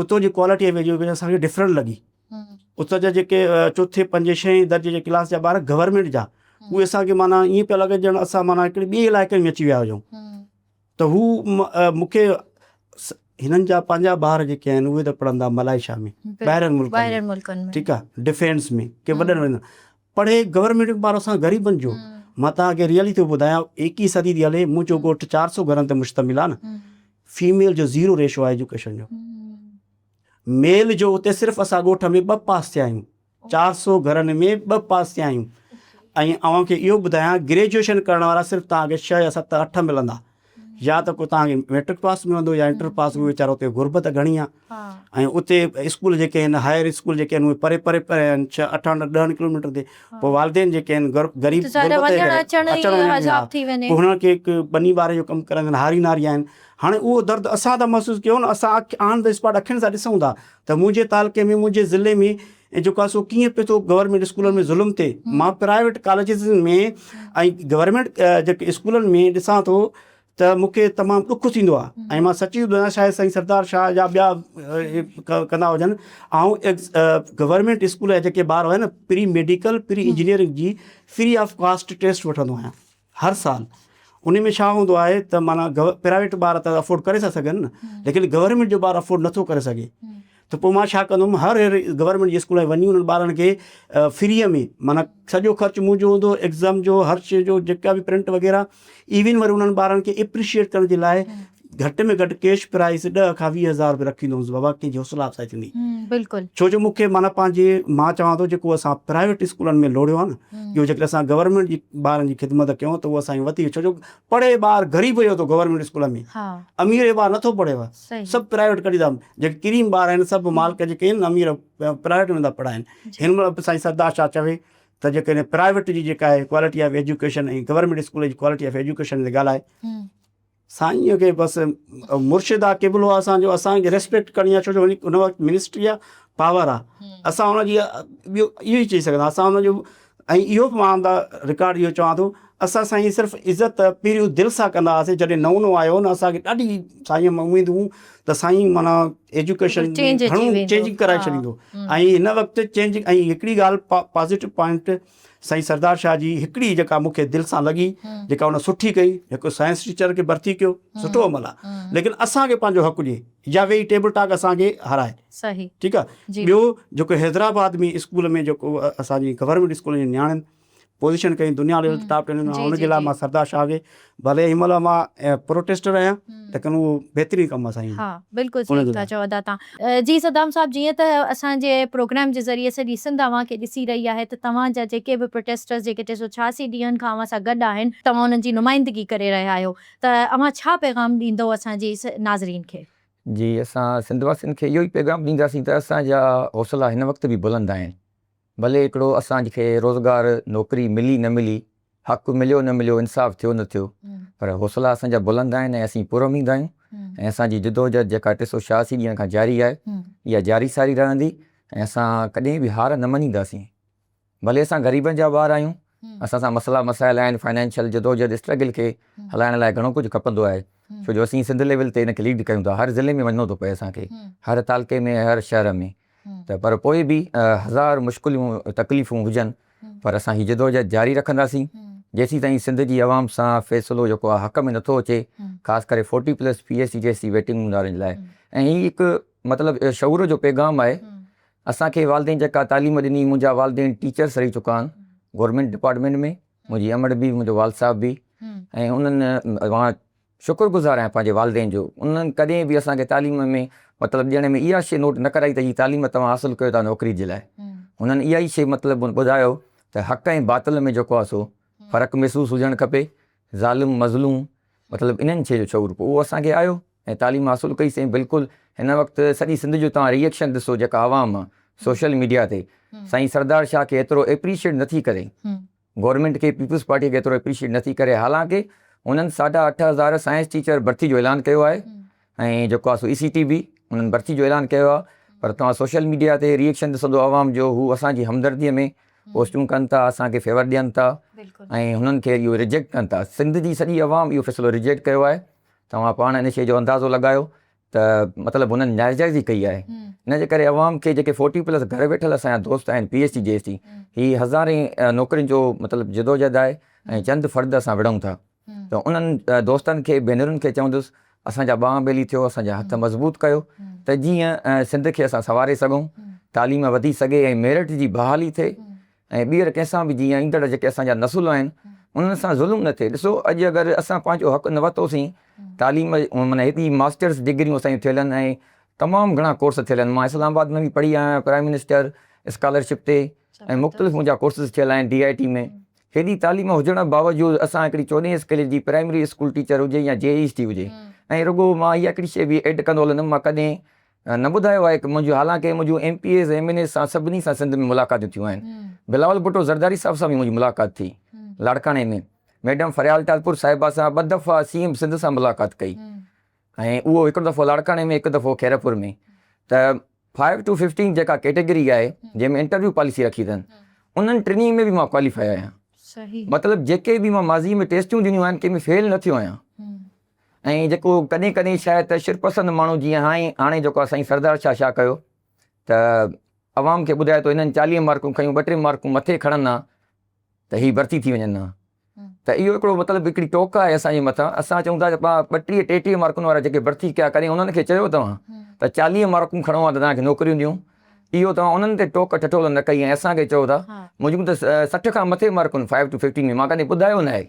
اتو جي ڪوالٽي آف ايجوڪيشن اسان کي ڊفرنٽ لڳي اتان جا جيڪي چوٿين پنجين ڇهين درجي جي ڪلاس جا ٻار گورنمينٽ جا اهي اسان کي معنيٰ ائين پيا لڳي ڄڻ اسان معنيٰ هڪڙي ٻئي علائقي ۾ اچي ويا هجون ته هو مون کي هنن جا پنهنجا ٻار جيڪي آهن اهي ته پڙهندا ملائيشيا ۾ ٻاهرين ملڪن ۾ ٺيڪ آهي ڊفينس ۾ ڪي وڏن وڏن پڙهي گورنمينٽ جو ٻار اسان غريبن جو مان توهان کي ريئلي ٿو ٻڌايان ايڪيهه صدي ٿي هلي منهنجو ڳوٺ 400 گهرن تي مشتمل آهي نه فيميل جو زيرو ريشو آهي ايجوڪيشن جو ميل جو اتي صرف اسان ڳوٺ ۾ ٻه پاس ٿيا آهيون 400 گهرن ۾ ٻه پاس ٿيا آهيون ۽ اوهان کي اهو ٻڌايان گريجوئيشن ڪرڻ وارا صرف توهان کي 6 يا 7 8 ملندا يا ته ڪو توهان کي ميٽرڪ پاس ملندو يا انٽر پاس اهو ويچارو اتي غربت گهڻي آهي ۽ اتي اسڪول جيڪي آهن هائر اسڪول جيڪي آهن اهي پري پري پري آهن 6 8 9 10 ڪلوميٽر تي پوء والدين جيڪي آهن غريب غربت جي ڪري اچڻ وڃڻ پوء هنن کي هڪ ٻني ٻاري جو ڪم ڪرائيندا آهن هاري ناري آهن هاڻي اهو درد اسان ته محسوس ڪيو نه اسان آن the spot اکين سان ڏسون ٿا ته منهنجي تعلقي ۾ منهنجي ضلعي ۾ جيڪو آهي سو ڪيئن پيو ٿو گورنمينٽ اسڪولن ۾ ظلم ٿئي مان پرائيويٽ ڪاليجز ۾ ۽ گورنمينٽ جيڪي اسڪولن ۾ ڏسان ٿو ته مون کي تمام ڏک ٿيندو آهي ۽ مان سچي ٻڌايان شايد سائين سردار شاهه يا ٻيا ڪندا هجن آئون گورنمينٽ اسڪول جا جيڪي ٻار هيا نه پري ميڊيڪل پري انجنيئرنگ جي فري آف ڪاسٽ ٽيسٽ وٺندو آهيان هر سال ان ۾ ڇا هوندو آهي ته معنيٰ پرائيويٽ ٻار ته افورڊ ڪري ٿا سگهن نه ليڪن گورنمينٽ جو ٻار افورڊ نٿو ڪري سگهي ته پوء مان ڇا ڪندو هوم هر هر گورنمينٽ جي اسڪول ۾ وڃي انهن ٻارن کي فريء ۾ معنيٰ سڄو خرچ منهنجو هوندو ايگزام جو هر شيء جو جيڪا به پرنٽ وغيره ايون وري انهن ٻارن کي اپريشيئيٽ ڪرڻ جي لاء گهٽ ۾ گهٽ ڪيش پرائز 10 کان 20 هزار روپيه رکي ايندو هوس بابا ڪنهن جي حوصلا افزائي ٿيندي. بلڪل. ڇو جو مون کي معنيٰ پنهنجي مان چوان ٿو جيڪو اسان پرائيويٽ اسڪولن ۾ لوڙيو آهي نه اهو جيڪڏهن اسان گورنمينٽ جي ٻارن جي خدمت ڪيون ته اهو اسان جي وڌيڪ ڇو جو پڙهي ٻار غريب جو ٿو گورنمينٽ اسڪول ۾ امير جو ٻار نٿو پڙهي سڀ پرائيويٽ ڪڍي ٿا جيڪي ڪريم ٻار آهن سڀ مالڪ جيڪي آهن امير پرائيويٽ ۾ ٿا پڙهائن هن مهل به سائين سردار شاهه چوي ته جيڪڏهن پرائيويٽ جي جيڪا آهي quality of education ۽ government school جي ڪوالٽي آف ايجوڪيشن تي ڳالهائي سائينء کي بس مرشد آ قبلو آ اسان جو اسان کي ريسپيڪٽ ڪرڻي آ ڇو جو ان وقت منسٽري آ پاور آ اسان ان جي ٻيو اهو ئي چئي سگهندا اسان ان جو ۽ اهو به مان دا رڪارڊ اهو چوان ٿو اسان سائين صرف عزت پهريون دل سان ڪندا هئاسين جڏهن نئون نئون آيو نه اسان کي ڏاڍي سائين مان اميد هون ته سائين معنيٰ ايجوڪيشن گهڻو چينجنگ ڪرائي ڇڏيندو ۽ هن وقت چينجنگ ۽ هڪڙي ڳالهه پازيٽو پوائنٽ سائين سردار شاهه جي هڪڙي جيڪا مون کي دل سان لڳي جيڪا ان سٺي ڪئي هڪ سائنس ٽيچر کي ڀرتي ڪيو سٺو عمل آ ليڪن اسان کي پنهنجو حق ڏي يا ويهي ٽيبل ٽاڪ اسان کي هارائي صحيح ٺيڪ آ ٻيو جيڪو حيدرآباد ۾ اسڪول ۾ جيڪو اسان جي گورنمينٽ اسڪول جي نياڻين پوزيشن ڪئي دنيا ليول ٽاپ ٽين ۾ ان جي لاء مان سردار شاهه کي ڀلي هن مهل مان پروٽيسٽر آهيان ليڪن اهو بهترين ڪم آ سائين ها بلڪل صحيح ٿا چئو ادا تان جي صدام صاحب جيئن ته اسان جي پروگرام جي ذريعي سڄي سنڌ اوهان کي ڏسي رهي آهي ته توهان جا جيڪي به پروٽيسٽرز جيڪي 386 ڏينهن کان اوهان سان گڏ آهن توهان انهن جي نمائندگي ڪري رهيا آهيو ته اوهان ڇا پيغام ڏيندو اسان جي ناظرين کي. جي اسان سنڌ واسين کي اهو ئي پيغام ڏينداسين ته اسان جا حوصلا هن وقت به بلند آهن ڀلي هڪڙو اسان کي روزگار، نوڪري ملي نه ملي، حق مليو نه مليو، انصاف ٿيو نه ٿيو، پر حوصلا اسان جا بلند آهن ۽ اسين پراميد آهيون ۽ اسان جي جدوجهد جيڪا 386 ڏينهن کان جاري آهي، اها جاري ساري رهندي ۽ اسان ڪڏهن به هار نه مڃينداسين. ڀلي اسان غريبن جا ٻار آهيون، اسان سان مسئلا مسائل آهن، فنانشل جدوجهد اسٽرگل کي هلائڻ لاء گهڻو ڪجهه کپندو آهي، ڇو جو اسين سنڌ ليول تي ان کي ليڊ ڪيون ٿا، هر ضلعي ۾ وڃڻو ٿو پئي اسان کي، هر تعلقي ۾ هر شهر ۾. ته پر پوء به هزار مشڪليون تڪليفون هجن پر اسان هي جدوجهد جاري رکنداسين جيسين تائين سنڌ جي عوام سان فيصلو جيڪو آهي حق ۾ نٿو اچي خاص ڪري 40 پلس پي ايس سي جيسي ويٽنگ وارن لاء ۽ هي هڪ مطلب شعور جو پيغام آهي اسان کي والدين جيڪا تعليم ڏني منهنجا والدين ٽيچرس رهي چڪا آهن گورنمينٽ ڊپارٽمينٽ ۾ منهنجي امڙ به منهنجو والد صاحب به ۽ انهن شڪر گذار آهيان پنهنجي والدين جو انهن ڪڏهن به اسان کي تعليم ۾ مطلب ڏيڻ ۾ اها شيء نوٽ نه ڪرائي ته هي تعليم توهان حاصل ڪيو ٿا نوڪري جي لاء انهن اها ئي شيء مطلب ٻڌايو ته حق ۽ باطل ۾ جيڪو آهي سو فرق محسوس هجڻ کپي ظالم مظلوم مطلب انهن شيء جو شعور پوء اهو اسان کي آيو ۽ تعليم حاصل ڪئي سين بلڪل هن وقت سڄي سنڌ جو توهان ري ايڪشن ڏسو جيڪا عوام آهي سوشل ميڊيا تي سائين سردار شاهه کي ايترو ايپريشيٽ نٿي ڪري، گورنمينٽ کي پيپلز پارٽي کي ايترو ايپريشيٽ نٿي ڪري، حالانڪه انهن ساڍا 8000 سائنس ٽيچر ڀرتي جو اعلان ڪيو آهي ۽ جيڪو آهي سو اي سي ٽي به انهن ڀرتي جو اعلان ڪيو آهي پر توهان سوشل ميڊيا تي ريئڪشن ڏسندو عوام جو هو اسان جي همدردي ۾ پوسٽون ڪن ٿا، اسان کي فيور ڏين ٿا ۽ هنن کي اهو ريجيڪٽ ڪن ٿا. سنڌ جي سڄي عوام اهو فيصلو ريجيڪٽ ڪيو آهي. توهان پاڻ ان شيء جو اندازو لڳايو ته مطلب هنن ناجائزي ڪئي آهي. ان جي ڪري عوام کي جيڪي فورٽي پلس گهر ويٺل اسان جا دوست آهن پي ايڇ ڊي جي ايس ٽي هي هزارين نوڪرين جو مطلب جدوجهد آهي ۽ چند فرد اسان وڙهون ٿا ته انهن دوستن کي ڀينرن کي چوندس اسان جا ٻانهن ٻيلي ٿيو اسان جا هٿ مضبوط ڪيو ته جيئن سنڌ کي اسان سنواري سگهون تعليم وڌي سگهي ۽ ميرٽ جي بحالي ٿئي ۽ ٻيهر ڪنهن سان به جيئن ايندڙ جيڪي اسان جا نسل آهن انهن سان ظلم نه ٿئي. ڏسو اڄ اگر اسان پنهنجو حق نه ورتوسين تعليم معنيٰ هيڏي ماسٽرس ڊگريون اسان جون ٿيل آهن ۽ تمام گهڻا ڪورس ٿيل آهن مان اسلام آباد ۾ به پڙهي آيو آهيان پرائم منسٽر اسڪالرشپ تي ۽ مختلف منهنجا ڪورسز ٿيل آهن ڊي I ٽي ۾ هيڏي تعليم هجڻ باوجود اسان هڪڙي چوڏهين اسڪيل جي پرائمري اسڪول ٽيچر هجي يا جي ايس ٽي هجي ۽ رڳو مان اها هڪڙي شيء به ايڊ ڪندو هلندم مان ڪڏهن نه ٻڌايو آهي ته منهنجون حالانڪه منهنجون M P As M N As سان سڀني سان سنڌ ۾ ملاقاتون ٿيون آهن بلاول ڀٽو زرداري صاحب سان به منهنجي ملاقات ٿي لاڙڪاڻي ۾ ميڊم فريال ٽالپور صاحبه سان ٻه دفعا سي ايم سنڌ سان ملاقات ڪئي ۽ اهو هڪ دفعو لاڙڪاڻي ۾ هڪ دفعو خيرپور ۾ ته فائيو ٽو ففٽين جيڪا ڪيٽيگري آهي جنهن ۾ انٽرويو پاليسي رکي اٿن انهن ٽنهي ۾ به مان ڪواليفائي آهيان مطلب جيڪي به مان ماضي ۾ ٽيسٽون ڏنيون آهن ڪنهن ۾ فيل نه ٿيو آهيان ۽ جيڪو ڪڏهن ڪڏهن شايد ته شرپسند ماڻهو جيئن هاڻي هاڻي جيڪو آهي سائين سردار شاهه شاهه ڪيو ته عوام کي ٻڌائي ٿو هنن 40 مارڪون کنيون ٻه ٽي مارڪون مٿي کڻن ها ته هي ڀرتي ٿي وڃن ها ته اهو هڪڙو مطلب هڪڙي ٽوڪ آهي اسان جي مٿان اسان چئون ٿا ته 32 33 مارڪن وارا جيڪي ڀرتي ڪيا ڪڏهن انهن کي چيو توهان ته 40 مارڪون کڻو ها ته توهان کي نوڪريون ڏيون اهو توهان انهن تي ٽوڪ ٺٺول نه ڪئي ۽ اسان کي چئو ٿا منهنجون ته 60 کان مٿي مارڪون 5 ٽو 15 ۾ مان ڪڏهن ٻڌايو نه آهي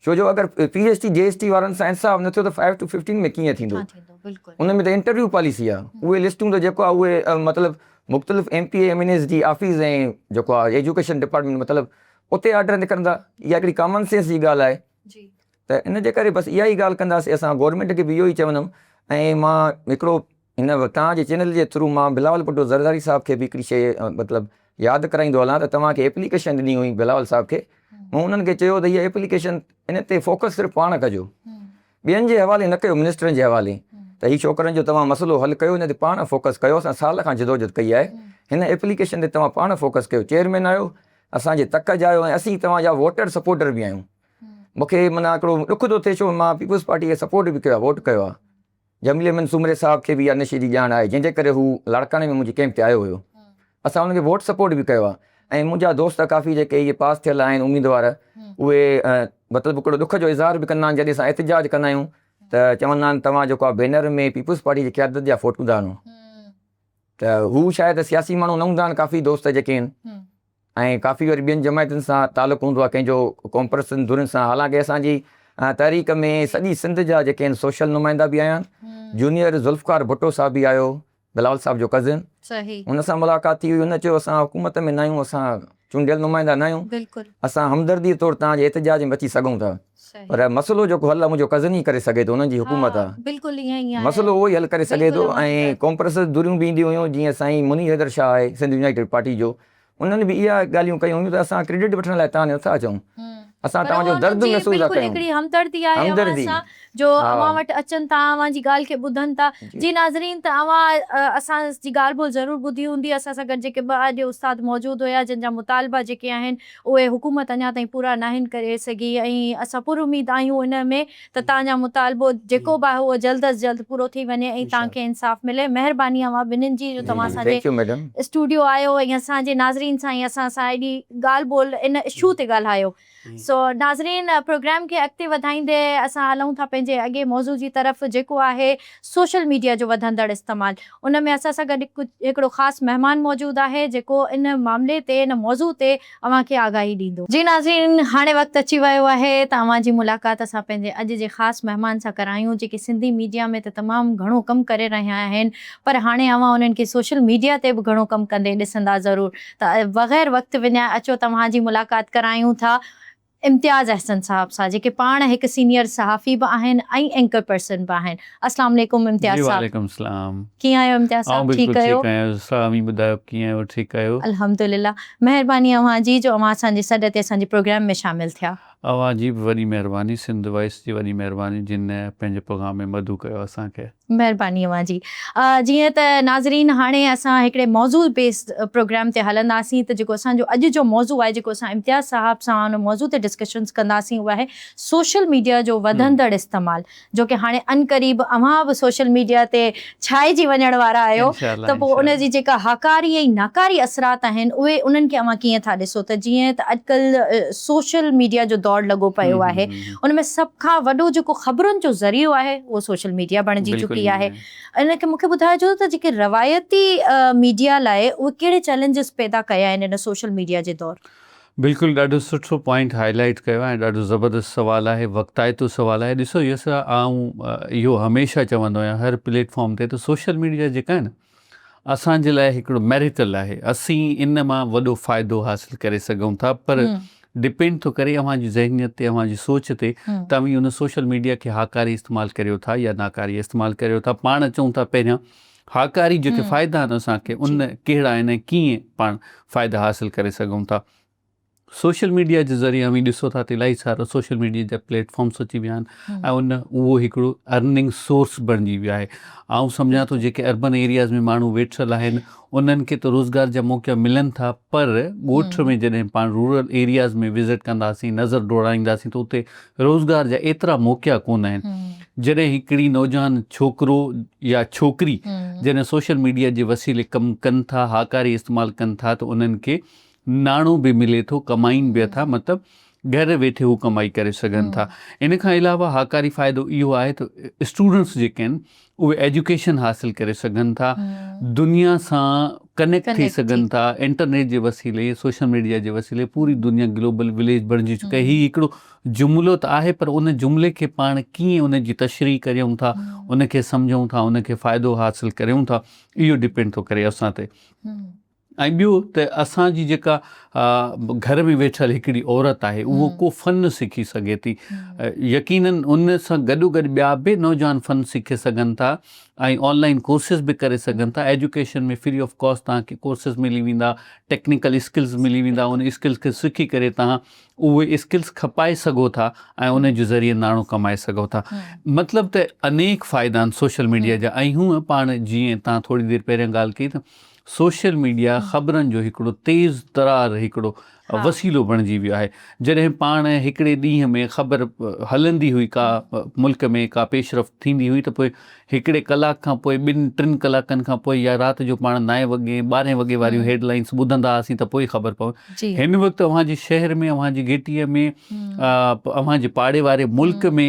ڇو جو اگر پي ايڇ ڊي جي ايس ٽي وارن سان انصاف نه ٿيو ته فائيو ٽو ففٽين ۾ ڪيئن ٿيندو ان ۾ ته انٽرويو پاليسي آهي اهي لسٽون ته جيڪو آهي اهي مطلب مختلف M P A M N As جي آفيس ۽ جيڪو آهي ايجوڪيشن ڊپارٽمينٽ مطلب اتي آرڊر نڪرندا اها هڪڙي ڪامن سينس جي ڳالهه آهي ته ان جي ڪري بس اها ئي ڳالهه ڪنداسين اسان گورنمينٽ کي به اهو ئي چوندم ۽ مان هڪڙو هن توهان جي چينل جي ٿرو مان بلاول ڀٽو زرداري صاحب کي به هڪڙي شيء مطلب ياد ڪرائيندو هلان ته توهان کي ايپليڪيشن ڏني هئي بلاول صاحب کي مون انهن کي چيو ته هيء ايپليڪيشن ان تي فوڪس صرف پاڻ ڪجو ٻين جي حوالي نه ڪيو منسٽرن جي حوالي ته هي ڇوڪرن جو توهان مسئلو حل ڪيو ان تي پاڻ فوڪس ڪيو اسان سال کان جدوجھد ڪئي آهي هن ايپليڪيشن تي توهان پاڻ فوڪس ڪيو چيئرمين آهيو اسان جي تڪ جا آهيو ۽ اسين توهان جا ووٽر سپورٽر به آهيون مون کي معنيٰ هڪڙو ڏک ٿو ٿئي ڇو مان پيپلز پارٽي کي سپورٽ به ڪيو آهي ووٽ ڪيو آهي جميل احمد سومري صاحب کي به اها نشي جي ڄاڻ آهي، جنهن جي ڪري هو لاڙڪاڻي ۾ منهنجي ڪئمپ تي آيو هيو. اسان ان کي ووٽ سپورٽ به ڪيو آهي ۽ منهنجا دوست ڪافي جيڪي اهي پاس ٿيل آهن اميدوار اهي مطلب هڪڙو ڏک جو اظهار به ڪندا آهن جڏهن اسان احتجاج ڪندا آهيون ته چوندا آهن توهان جيڪو آهي بينر ۾ پيپلز پارٽي جي قيادت جا فوٽو ٿا هڻو ته هو شايد سياسي ماڻهو نه هوندا آهن ڪافي دوست جيڪي آهن. ۽ ڪافي وري ٻين جماعتن سان تعلق هوندو آهي ڪنهن جو قومپرستن ڌرين سان حالانڪه اسان جي تحريڪ ۾ سڄي سنڌ جا جيڪي آهن سوشل نمائندا به آيا آهن جونيئر ذوالفقار ڀٽو صاحب به آيو بلاول صاحب جو ڪزن ان سان ملاقات ٿي هئي ان چيو اسان حڪومت ۾ نه آهيون اسان چونڊيل نمائندا نه آهيون اسان همدردي طور توهان جي احتجاج ۾ اچي سگهون ٿا پر مسئلو جيڪو حل آهي منهنجو ڪزن ئي ڪري سگهي ٿو انهن جي حڪومت آهي مسئلو اهو ئي حل ڪري سگهي ٿو ۽ قومپرست ڌريون به اينديون هيون جيئن سائين منير حيدر شاهه آهي سنڌ يونائيٽيڊ پارٽي جو انهن به اها ڳالهيون ڪيون هيون ته اسان ڪريڊٽ وٺڻ لاء توهان نٿا اچون اسان توهان جو درد محسوس ٿا ڪيون هڪڙي همدردي آهي اوهان سان جو اوهان وٽ اچن ٿا اوهان جي ڳالهه کي ٻڌن ٿا جي ناظرين ته اوهان اسان جي ڳالهه ٻولهه ضرور ٻڌي هوندي اسان سان گڏ جيڪي ٻه اڄ استاد موجود هيا جن جا مطالبا جيڪي آهن اهي حڪومت اڃا تائين پورا ناهن ڪري سگهي ۽ اسان پر اميد آهيون ان ۾ ته توهان جا مطالبو جيڪو به آهي اهو جلد از جلد پورو ٿي وڃي ۽ توهان کي انصاف ملي مهرباني اوهان ٻنهين جي جو توهان اسان جي اسٽوڊيو آيو ۽ اسان جي ناظرين سان ۽ اسان سان ايڏي ڳالهه ٻولهه ان اشو تي ڳالهايو سو ناظرين پروگرام کي اڳتي وڌائيندي اسان هلون ٿا پنهنجي اڳئين موضوع جي طرف جيڪو آهي سوشل ميڊيا جو وڌندڙ استعمال ان ۾ اسان سان گڏ هڪڙو خاص مهمان موجود آهي جيڪو ان معاملي تي ان موضوع تي اوهان کي آگاهي ڏيندو. جي ناظرين هاڻي وقت اچي ويو آهي ته اوهان جي ملاقات اسان پنهنجي اڄ جي خاص مهمان سان ڪرايون جيڪي سنڌي ميڊيا ۾ ته تمام گهڻو ڪم ڪري رهيا آهن پر هاڻي اوهان انهن کي سوشل ميڊيا تي به گهڻو ڪم ڪندي ڏسندا ضرور ته بغير وقت وڃائي اچو توهان جي ملاقات ڪرايون ٿا امتياز احسن صاحب سان جيڪي پاڻ هڪ سينيئر صحافي به آهن ۽ اينڪر پرسن به آهن. السلام عليڪم امتياز جي صاحب. وعليڪم السلام. ڪيئن آهيو امتياز آئون صاحب بلڪل ٺيڪ آهيو؟ ٺيڪ آهيان يسرا اوهين ٻڌايو ڪيئن آهيو ٺيڪ آهيو؟ الحمدلله مهرباني اوهان جي جو اوهان اسان جي سڏ تي اسان جي پروگرام ۾ شامل ٿيا. اوهان جي به وڏي مهرباني سنڌ وائس جي وڏي مهرباني جن پنهنجي پروگرام ۾ مدعو ڪيو اسان کي. مهرباني اوهان جي. جيئن ته ناظرين هاڻي اسان هڪڙي موضوع بيسڊ پروگرام تي هلنداسين ته جيڪو اسان جو اڄ جو موضوع آهي جيڪو اسان امتياز صاحب سان ان موضوع تي ڊسڪشنز ڪنداسين اهو آهي سوشل ميڊيا جو وڌندڙ استعمال جو ڪي هاڻي عنقريب اوهان به سوشل ميڊيا تي ڇائجي وڃڻ وارا آهيو ته پوء ان جي جيڪا هاڪاري ۽ ناڪاري اثرات آهن اهي انهن کي اوهان ڪيئن ٿا ڏسو ته جيئن ته اڄڪلهه سوشل ميڊيا جو دور لڳو پيو آهي ان ۾ سڀ کان وڏو جيڪو خبرن جو ذريعو آهي اهو سوشل ميڊيا بڻجي چڪي آهي. ان کي مون کي ٻڌائجو ته جيڪي روايتي ميڊيا لاء اهي ڪهڙي چئلينجز پيدا ڪيا آهن ان سوشل ميڊيا جي دور. بلڪل ڏاڍو سٺو پوائنٽ هائي لائيٽ ڪيو آهي ۽ ڏاڍو زبردست سوال آهي وقتائتو سوال آهي ڏسو يسرا آئون اهو هميشه چوندو آهيان هر پليٽ فارم تي ته سوشل ميڊيا جيڪا آهي نه اسان جي لاء هڪڙو ميريڪل آهي اسين ان مان وڏو فائدو حاصل ڪري سگهون ٿا پر ڊپينڊ ٿو ڪري اوهان جي ذهنيت تي اوهان جي سوچ تي ته اوهين ان سوشل ميڊيا کي هاڪاري استعمال ڪريو ٿا يا ناڪاري استعمال ڪريو ٿا پاڻ اچون ٿا پهريان هاڪاري جيڪي فائدا آهن اسان کي ان ڪهڙا آهن ۽ ڪيئن پاڻ فائدا حاصل ڪري سگهون ٿا سوشل ميڊيا جي ذريعي اوهين ڏسو ٿا ته الاهي سارا سوشل ميڊيا جا پليٽ فارمس اچي ويا آهن ۽ ان اهو هڪڙو ارننگ سورس بڻجي ويو آهي آئون سمجهان ٿو جيڪي اربن ايرياز ۾ ماڻهو ويٺل آهن انهن کي ته روزگار جا موقعا ملن ٿا پر ڳوٺ ۾ جڏهن پاڻ رورل ايرياز ۾ وزٽ ڪنداسين نظر ڊوڙائينداسين ته اتي روزگار جا ايترا موقعا ڪونه آهن جڏهن هڪڙي نوجوان ڇوڪرو يا ڇوڪري جڏهن سوشل ميڊيا جي وسيلي ڪم ڪن ٿا هاڪاري استعمال ڪن ٿا ته انهن کي ناڻو به ملي ٿو، ڪمائين به ٿا، مطلب گهر ويٺي هو ڪمائي ڪري سگهن ٿا. ان کان علاوه هاڪاري فائدو اهو آهي ته اسٽوڊنٽس جيڪي آهن اهي ايجوڪيشن حاصل ڪري سگهن ٿا، دنيا سان ڪنيڪٽ ٿي سگهن ٿا، انٽرنيٽ جي وسيلي، سوشل ميڊيا جي وسيلي پوري دنيا گلوبل وليج بڻجي چڪي آهي. هي هڪڙو جملو ته آهي پر ان جملي کي پاڻ ڪيئن ان جي تشريح ڪريون ٿا، ان کي سمجهون ٿا، ان کي فائدو حاصل ڪريون ٿا، اهو ڊپينڊ ٿو ڪري اسان تي. ۽ ٻيو ته اسان جي جيڪا گهر ۾ ويٺل هڪڙي عورت آهي اهو ڪو فن سکي سگهي ٿي يقينن ان سان گڏو گڏ ٻيا به نوجوان فن سکي سگهن ٿا ۽ آن لائن ڪورسز به ڪري سگهن ٿا ايجوڪيشن ۾ فري آف ڪاسٽ توهان کي ڪورسز ملي ويندا ٽيڪنيڪل اسڪلز ملي ويندا ان اسڪلز کي سکي ڪري توهان اهي اسڪلز کپائي سگهو ٿا ۽ ان جي ذريعي ناڻو ڪمائي سگهو ٿا مطلب ته انيڪ فائدا آهن سوشل ميڊيا جا ۽ هونء پاڻ جيئن توهان ٿوري دير پهريان ڳالهه ڪئي ته سوشل ميڊيا خبرن جو هڪڙو تيز ترار هڪڙو وسيلو بڻجي ويو آهي. جڏهن پاڻ هڪڙي ڏينهن ۾ خبر هلندي هئي ڪا ملڪ ۾ ڪا پيش رفت ٿيندي هئي ته پوء هڪڙي ڪلاڪ کان پوء ٻن ٽن ڪلاڪن کان پوء يا رات جو پاڻ نائين وڳي ٻارهين وڳي واريون هيڊ لائنس ٻڌندا هئاسين ته پوء خبر پوي. هن وقت اوهان جي شهر ۾ اوهان جي گهٽيء ۾ اوهان جي پاڙي واري ملڪ ۾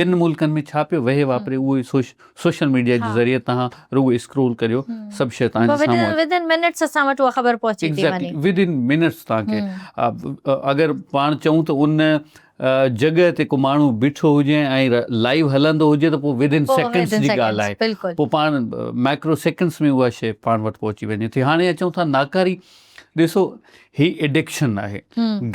ٻين ملڪن ۾ ڇا پيو وهي واپري اهو سوشل ميڊيا جي ذريعي توهان رڳو اسڪرول ڪريو سڀ شيء توهان جي سامهون ود ان منٽس اسان وٽ اها خبر پهچي ٿي وڃي. ود ان منٽس توهان کي اگر پاڻ چئون ته ان جڳهه تي ڪو ماڻهو بيٺو هجي ۽ لائيو هلندو هجي ته پوء ود ان سيڪنڊس جي ڳالهه آهي پوء پاڻ مائڪرو سيڪنڊس ۾ اها شيء پاڻ وٽ پهچي وڃي ٿي. هاڻي اچون ٿا ناڪاري ڏسو هي ايڊڪشن آهي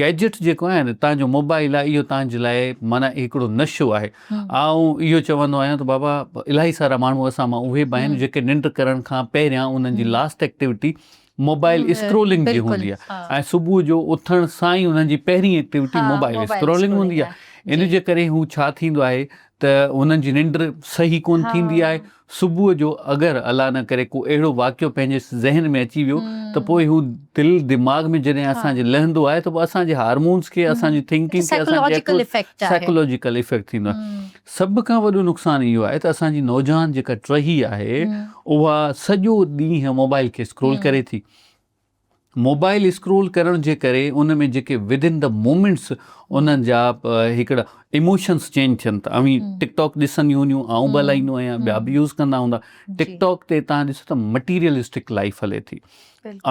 گيجٽ جيڪو آهي نه تان جو موبائل آهي اهو تان جي لاء معنيٰ هڪڙو نشو آهي آئون اهو چوندو آهيان ته بابا الاهي سارا ماڻهو اسان مان اهي به آهن جيڪي ننڊ ڪرڻ کان پهريان انهن جي لاسٽ ايڪٽيوٽي موبائل اسڪرولنگ جي هوندي آهي ۽ صبح جو اٿڻ سان ئي انهن جي پهرين ايڪٽيوٽي موبائل اسڪرولنگ هوندي آهي ان جي ڪري هو ڇا ٿيندو آهي ته انهن جي ننڊ صحيح ڪونه ٿيندي آهي صبح جو اگر الله نه ڪري ڪو اهڙو واقعو پنهنجي ذهن ۾ اچي ويو ته پوء هو دل دماغ ۾ جڏهن اسان جي لهندو آهي ته پوء اسان جي هارمونز کي اسان جي ٿنڪنگ کي اسان جي سائيڪولوجيڪل افيڪٽ ٿيندو آهي سڀ کان وڏو نقصان اهو آهي ته اسان جي نوجوان جيڪا ٽهي آهي اها سڄو ڏينهن موبائل کي اسڪرول ڪري ٿي موبائل اسڪرول ڪرڻ جي ڪري ان ۾ جيڪي ود ان the moments انهن جا هڪڙا ايموشنس چينج ٿين ٿا اوهين ٽڪ ٽاڪ ڏسنديون هونديون آئون به هلائيندو آهيان ٻيا به يوز ڪندا هوندا ٽڪ ٽاڪ تي تان ڏسو ته مٽيريلسٽڪ لائف هلي ٿي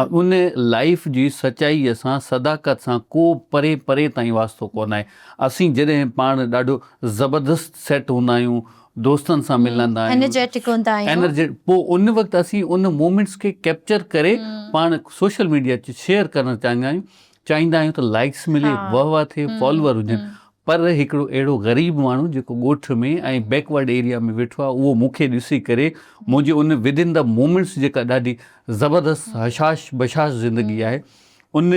ان لائف جي سچائي سان صداقت سان ڪو پري پري تائين واسطو ڪونه آهي اسين جڏهن پاڻ ڏاڍو زبردست سيٽ هوندا آهيون دوستن سان ملندا آهيون انرجيٽڪ هوندا آهيون انرجيٽ پوء ان وقت اسين ان مومينٽس کي ڪيپچر ڪري پاڻ سوشل ميڊيا تي شيئر ڪرڻ چاهيندا آهيون چاهيندا آهيون ته لائڪس ملي، واهه واهه ٿئي، فالوور هجن پر هڪڙو اهڙو غريب ماڻهو جيڪو ڳوٺ ۾ ۽ بيڪورڊ ايريا ۾ ويٺو آهي اهو مون کي ڏسي ڪري منهنجي in with in the moments جيڪا ڏاڍي زبردست هشاش بشاش زندگي آهي ان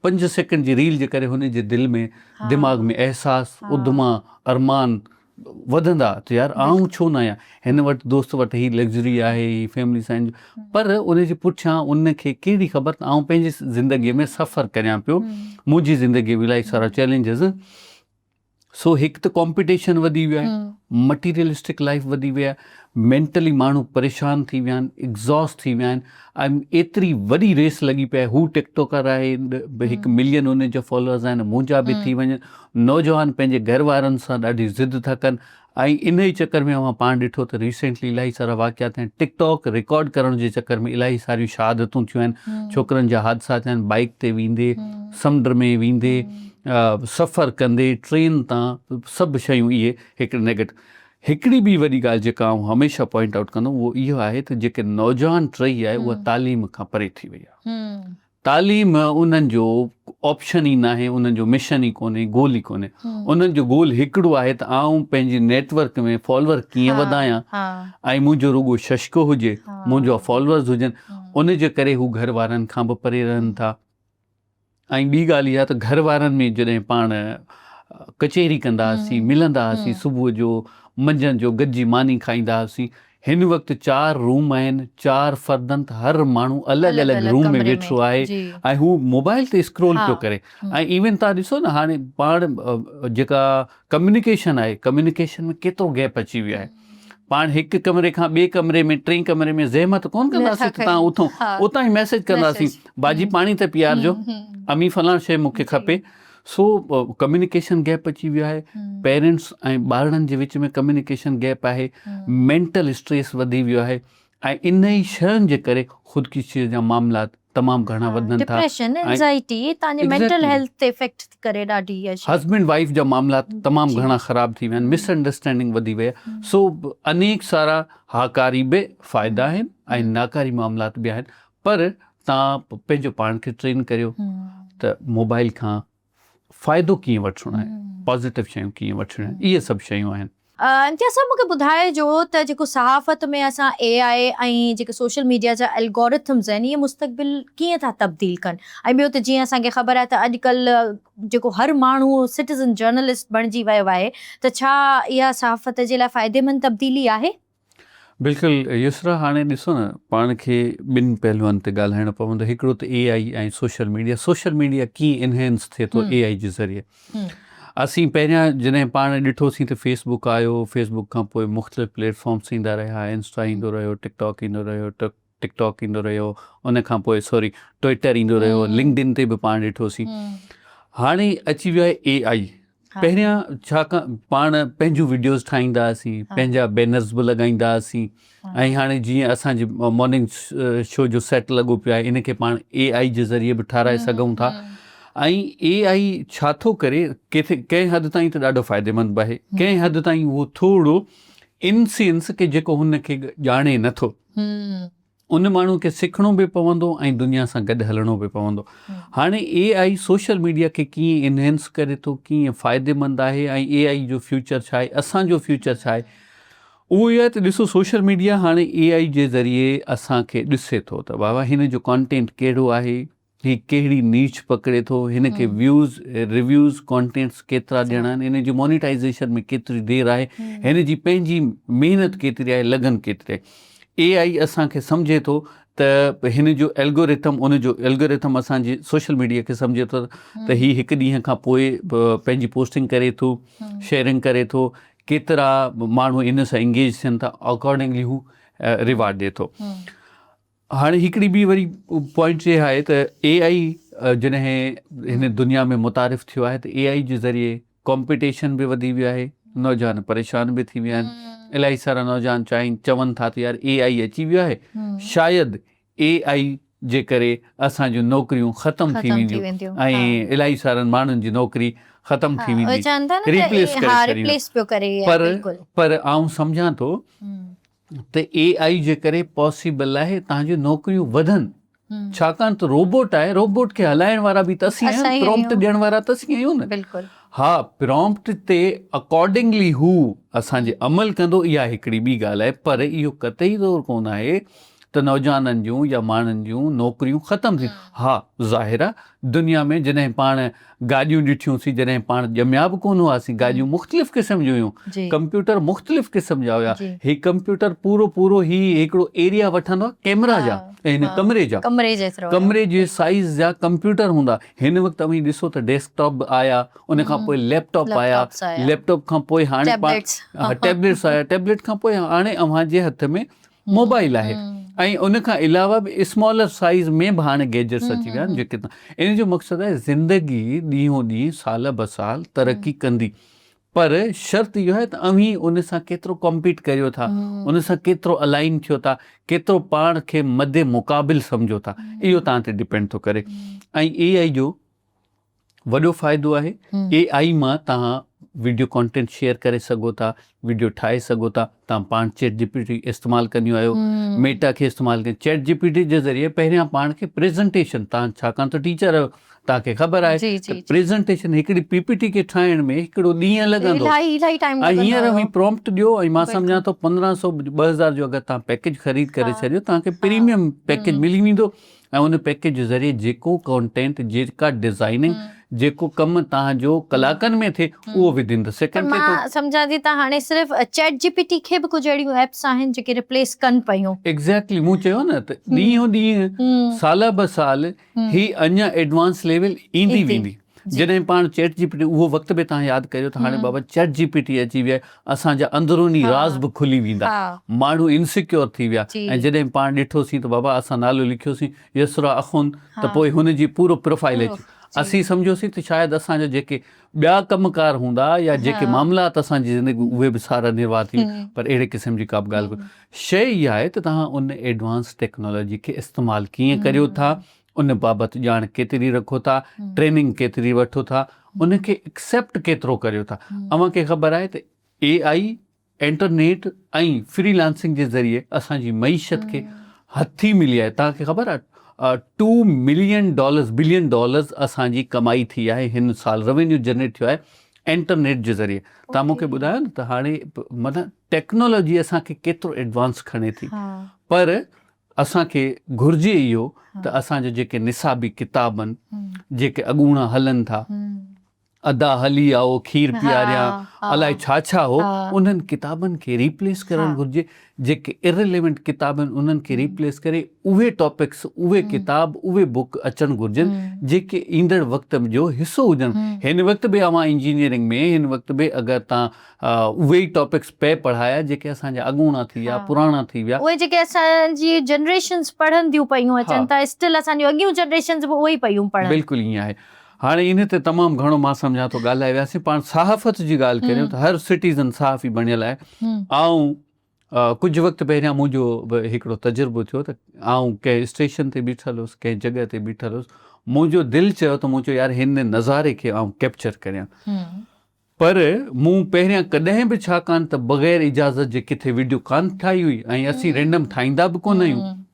پنج سيڪنڊ جي ريل جي ڪري هن جي دل ۾ دماغ ۾ احساس اڌما ارمان وڌندا ته يار آئون ڇو نه آهيان هن وٽ دوست وٽ هي لگزري آهي هي فيملي سان پر ان جي پٺيان ان کي ڪهڙي خبر ته آئون پنهنجي زندگي ۾ سفر ڪريان پيو منهنجي زندگي ۾ الاهي سارا چئلينجز سو هڪ ته ڪامپيٽيشن وڌي ويو آهي مٽيريلسٽڪ لائف وڌي وئي آهي مينٽلي ماڻهو پريشان ٿي ويا آهن ايگزاسٽ ٿي ويا آهن ۽ ايتري وڏي ريس لڳي پئي آهي هو ٽڪ ٽاڪر آهي هڪ ملين ان جا فالوورز آهن منهنجا به ٿي وڃن نوجوان پنهنجي گهر وارن سان ڏاڍي ضد ٿا ڪن ۽ ان ئي چڪر ۾ اوهان پاڻ ڏٺو ته ريسينٽلي الاهي سارا واقعا ٿيا آهن ٽڪ ٽاڪ رڪارڊ ڪرڻ جي چڪر ۾ الاهي ساريون شهادتون ٿيون آهن ڇوڪرن جا حادثا ٿيا آهن بائيڪ تي ويندي سمنڊ ۾ ويندي سفر ڪندي ٽرين تان سڀ شيون اهي هڪ نيگيٽو هڪڙي ٻي وڏي ڳالهه جيڪا آئون هميشه پوائنٽ آئوٽ ڪندو اهو اهو آهي ته جيڪي نوجوان ٽهي آهي اها تعليم کان پري ٿي وئي آهي تعليم انهن جو آپشن ئي ناهي، انهن جو مشن ئي ڪونهي، گول ئي ڪونهي. انهن جو گول هڪڙو آهي ته آئون پنهنجي نيٽ ورڪ ۾ فالوور ڪيئن وڌايان ۽ منهنجو رڳو ششڪو هجي، منهنجا فالوورز هجن، ان جي ڪري هو گهر وارن کان به پري رهن ٿا. ۽ ٻي ڳالهه اها ته گهر وارن ۾ جڏهن پاڻ ڪچهري ڪندا هئاسين، ملندا هئاسين، صبح جو منجهند جو گڏجي ماني کائيندا هئاسين، هن وقت چار روم آهن، چار فردن ته هر ماڻهو الڳ الڳ روم ۾ ويٺو آهي ۽ هو موبائل تي اسڪرول پيو ڪري ۽ ايون تان ڏسو نه هاڻي پاڻ جيڪا ڪميونيڪيشن آهي ڪميونيڪيشن ۾ ڪيترو گيپ اچي ويو آهي پاڻ هڪ ڪمري کان ٻئي ڪمري ۾ ٽئين ڪمري ۾ زحمت ڪون ڪنداسين ته تان اٿو اتان ئي ميسج ڪنداسين باجي پاڻي ته پيارجو امي فلان شي مون کي کپي سو ڪميونيڪيشن گيپ اچي ويو آهي پيرنٽس ۽ ٻارڙن جي وچ ۾ ڪميونيڪيشن گيپ آهي مينٽل اسٽريس وڌي ويو آهي ۽ ان ئي شين جي ڪري خودڪشي جا معاملا تمام گهڻا وڌن ٿا ڊپريشن انزائٽي تان جي مينٽل هيلٿ تي افيڪٽ ٿي ڪري ڏاڍي اها شي هسبينڊ وائيف جا معاملا تمام گهڻا خراب ٿي ويا آهن مس انڊرسٽينڊنگ وڌي وئي آهي سو انيڪ سارا هاڪاري به فائدا آهن ۽ ناڪاري معاملات به آهن پر تان پنهنجو پاڻ کي ٽرين ڪريو ته موبائل کان فائدو ڪيئن وٺڻو آهي پازيٽو شيون ڪيئن وٺڻيون آهن اهي سڀ شيون آهن. امتياز صاحب مونکي ٻڌائجو ته جيڪو صحافت ۾ اسان اي آء ۽ جيڪي سوشل ميڊيا جا الگورٿمز آهن اهي مستقبل ڪيئن ٿا تبديل ڪن ۽ ٻيو ته جيئن اسان کي خبر آهي ته اڄڪلهه جيڪو هر ماڻهو سٽيزن جرنلسٽ بڻجي ويو آهي ته ڇا اها صحافت جي لاء فائديمند تبديلي آهي؟ بلڪل يسرا هاڻي ڏسو نه پاڻ کي ٻن پهلوئن تي ڳالهائڻو پوندو هڪڙو ته اي آئي ۽ سوشل ميڊيا سوشل ميڊيا ڪيئن انهينس ٿئي ٿو اي آئي جي ذريعي اسين پهريان جڏهن پاڻ ڏٺوسين ته فيس بڪ آيو فيس بڪ کان پوء مختلف پليٽ فارمس ايندا رهيا انسٽا ايندو رهيو ٽڪ ٽاڪ ايندو رهيو ٽڪ ٽاڪ ايندو رهيو ان کان پوء سوري ٽوئٽر ايندو رهيو لنڪڊ ان تي به پاڻ ڏٺوسين هاڻي اچي ويو آهي اي آئي پهريان ڇا پاڻ پنهنجون وڊيوز ٺاهيندا هئاسين پنهنجا بينرز به لڳائيندا هئاسين ۽ هاڻي جيئن اسان جي مارننگ شو جو سيٽ لڳو پيو آهي ان کي پاڻ اي آئي جي ذريعي به ٺاهرائي سگهون ٿا ۽ اي آئي ڇا ٿو ڪري ڪٿي ڪنهن حد تائين ته ڏاڍو فائديمند به آهي ڪنهن حد تائين اهو ٿورو ان سينس ڪي جيڪو هن کي ڄاڻي نٿو ان ماڻهو کي سکڻو به پوندو ۽ دنيا سان گڏ هلڻو به پوندو. هاڻي اي آئي سوشل ميڊيا کي ڪيئن انهينس ڪري ٿو، ڪيئن فائديمند آهي ۽ اي آئي جو فيوچر ڇا آهي، اسان جو فيوچر ڇا آهي، اهو اهو آهي ته ڏسو سوشل ميڊيا هاڻي اي آئي جي ذريعي اسان کي ڏسي ٿو ته بابا هن جو ڪانٽينٽ ڪهڙو آهي، هي ڪهڙي نيچ پڪڙي ٿو، هن کي ويوز، ريويوز، ڪانٽينٽس ڪيترا ڏيڻا آهن، هن جي مونيٽائيزيشن ۾ ڪيتري دير آهي، هن جي پنهنجي محنت ڪيتري آهي، لگن ڪيتري آهي. اي آئي اسان کي سمجهي ٿو ته هن جو الگورٿم ان جو الگورٿم اسان جي سوشل ميڊيا کي سمجهي ٿو ته هي هڪ ڏينهن کان پوء پنهنجي پوسٽنگ ڪري ٿو، شيئرنگ ڪري ٿو، ڪيترا ماڻهو ان سان انگيج ٿين ٿا، اڪارڊنگلي هو ريوارڊ ڏي ٿو. هاڻي هڪڙي ٻي وري پوائنٽ اها آهي ته اي آئي جڏهن هن دنيا ۾ متعارف ٿيو آهي ته اي آئي جي ذريعي ڪامپيٽيشن به وڌي ويو آهي نوجوان پريشان به ٿي ويا آهن الاهي سارا نوجوان چاهين چون ٿا ته يار اي آئي اچي ويو آهي شايد اي آئي جي ڪري اسان جون نوڪريون ختم ٿي وينديون ۽ الاهي سارن ماڻهن جي نوڪري ختم ٿي ويندي ريپليس ڪري ڇڏيندو پر آئون سمجهان ٿو ته اي آئي جي ڪري پاسيبل آهي تان جو نوڪريون وڌن. ڇاڪاڻ ته روبوٽ آهي، روبوٽ کي هلائڻ وارا به ته اسين آهيون، پرامپٽ ڏيڻ وارا ته اسين آهيون نه. بلڪل. ها پرامپٽ تي اڪارڊنگلي هو اسان جي عمل ڪندو اها هڪڙي ٻي ڳالهه آهي پر اهو قطعي طور ڪونه آهي ته نوجوانن جون يا ماڻهن جون نوڪريون ختم ٿي. ها ظاهر آهي دنيا ۾ جڏهن پاڻ گاڏيون ڏٺيون سين جڏهن پاڻ ڄميا به ڪونه هئاسين گاڏيون مختلف قسم جون هيون ڪمپيوٽر مختلف قسم جا هيا هي ڪمپيوٽر پورو پورو هي هڪڙو ايريا وٺندو آهي ڪيمرا جا هن ڪمري جا ڪمري جي سائيز جا ڪمپيوٽر هوندا هن وقت اوهين ڏسو ته ڊيسڪ ٽاپ به آيا ان کان پوء ليپ ٽاپ آيا ليپ ٽاپ کان پوء هاڻي ٽيبليٽس آيا ٽيبليٽ کان پوء هاڻي اوهان جي هٿ ۾ موبائل آهي ۽ ان کان علاوه به اسمالر سائيز ۾ به هاڻي گيجٽس اچي ويا آهن جيڪي ان جو مقصد آهي زندگي ڏينهون ڏينهن سال به سال ترقي ڪندي پر شرط اهو آهي ته اوهين ان سان ڪيترو ڪمپيٽ ڪريو ٿا ان سان ڪيترو الائن ٿيو ٿا ڪيترو پاڻ کي مد مقابل سمجهو ٿا اهو توهان تي ڊپينڊ ٿو ڪري ۽ اي آئي جو وڏو فائدو آهي اي آئي مان توهان وڊيو ڪانٽينٽ شيئر ڪري سگهو ٿا وڊيو ٺاهي سگهو ٿا توهان پاڻ چيٽ جي پي ٽي استعمال ڪنديون آهيو ميٽا کي استعمال ڪنديون چيٽ جي پي ٽي جي ذريعي پهريان پاڻ کي پريزنٽيشن توهان ڇاڪاڻ ته ٽيچر آهيو توهان کي خبر آهي ته پريزنٽيشن هڪڙي پي پي ٽي کي ٺاهڻ ۾ هڪڙو ڏينهن لڳندو ۽ هينئر اوهين پرومپٽ ڏيو ۽ مان سمجهان ٿو 1500 2000 جو اگر توهان پيڪيج خريد ڪري ڇڏيو توهان کي پريميم پيڪيج ملي ويندو ۽ ان پيڪيج جي ذريعي جيڪو ڪانٽينٽ جيڪا ڊزائننگ جيڪو ڪم توهان جو ڪلاڪن ۾ ٿئي اهو ود ان the second ٿئي ٿو. مان سمجهان ٿي ته هاڻي صرف چيٽ جي پي ٽي کي به ڪجهه اهڙيون ايپس آهن جيڪي ريپليس ڪن پيون. ايگزيڪٽلي مون چيو نه ته ڏينهون ڏينهن سال به سال هي اڃا ايڊوانس ليول ايندي ويندي. جڏهن پاڻ چيٽ جي پي ٽي اهو وقت به توهان ياد ڪريو ته هاڻي بابا چيٽ جي پي ٽي اچي وئي آهي اسان جا اندروني راز به کلي ويندا ماڻهو انسيڪيور ٿي ويا ۽ جڏهن پاڻ ڏٺوسين ته بابا اسان نالو لکيوسين يسرا اخوند ته پوء هن جي پورو پروفائل اچي اسين سمجهيوسين ته شايد اسان جا جيڪي ٻيا ڪم ڪار هوندا يا جيڪي معاملات اسان جي زندگي اهي به سارا نروار ٿي ويندا پر اهڙي قسم جي ڪا به ڳالهه ڪونهي شيء اها آهي ته توهان ان ايڊوانس ٽيڪنالاجي کي استعمال ڪيئن ڪريو ٿا ان بابت ڄاڻ ڪيتري رکو ٿا، ٽريننگ ڪيتري وٺو ٿا، ان کي ايڪسيپٽ ڪيترو ڪريو ٿا. اوهان کي خبر آهي ته اي آئي، انٽرنيٽ ۽ فري لانسنگ جي ذريعي اسان جي معيشت کي هٿي ملي آهي. توهان کي خبر آهي two million dollars, billion dollars اسان جي ڪمائي ٿي آهي هن سال روينيو جنريٽ ٿيو آهي انٽرنيٽ جي ذريعي. توهان مون کي ٻڌايو نه ته هاڻي معنيٰ ٽيڪنالاجي اسان کي ڪيترو ايڊوانس کڻي ٿي پر اسان کي گهرجي اهو ته اسان جا جيڪي نصابي ڪتاب آهن، جيڪي اڳوڻا هلن ٿا، ادا هلي آئو کير پياريان، الائي ڇا ڇا هو، انهن ڪتابن کي ريپليس ڪرڻ گهرجي، جيڪي ارريليونٽ ڪتاب آهن انهن کي ريپليس ڪري اهي ٽاپڪس، اهي ڪتاب، اهي بڪ اچڻ گهرجن جيڪي ايندڙ وقت جو حصو هجن. هن وقت به اوهان انجنيئرنگ ۾ هن وقت به اگر توهان اهي ئي ٽاپڪس پئي پڙهايا جيڪي اسان جا اڳوڻا ٿي ويا پراڻا ٿي ويا. اهي جيڪي اسان جي جنريشنز پڙهنديون پيون اچن ته اسٽل اسان جون اڳيون جنريشنز به اهي ئي پيون پڙهن. بلڪل ائين آهي. هاڻي ان تي تمام گهڻو مان سمجهان ٿو ڳالهائي وياسين پاڻ صحافت جي ڳالهه ڪريون ته هر سٽيزن صحافي بڻيل آهي. آئون ڪجهه وقت پهريان منهنجو به هڪڙو تجربو ٿيو ته آئون ڪنهن اسٽيشن تي بيٺل هوس ڪنهن جڳهه تي بيٺل هوس منهنجو دل چيو ته مون چيو يار هن نظاري کي آئون ڪيپچر ڪريان. پر مون پهريان ڪڏهن به ڇاڪاڻ ته بغير اجازت جي ڪٿي وڊيو ڪانه ٺاهي هئي ۽ اسين رينڊم ٺاهيندا به ڪونه آهيون.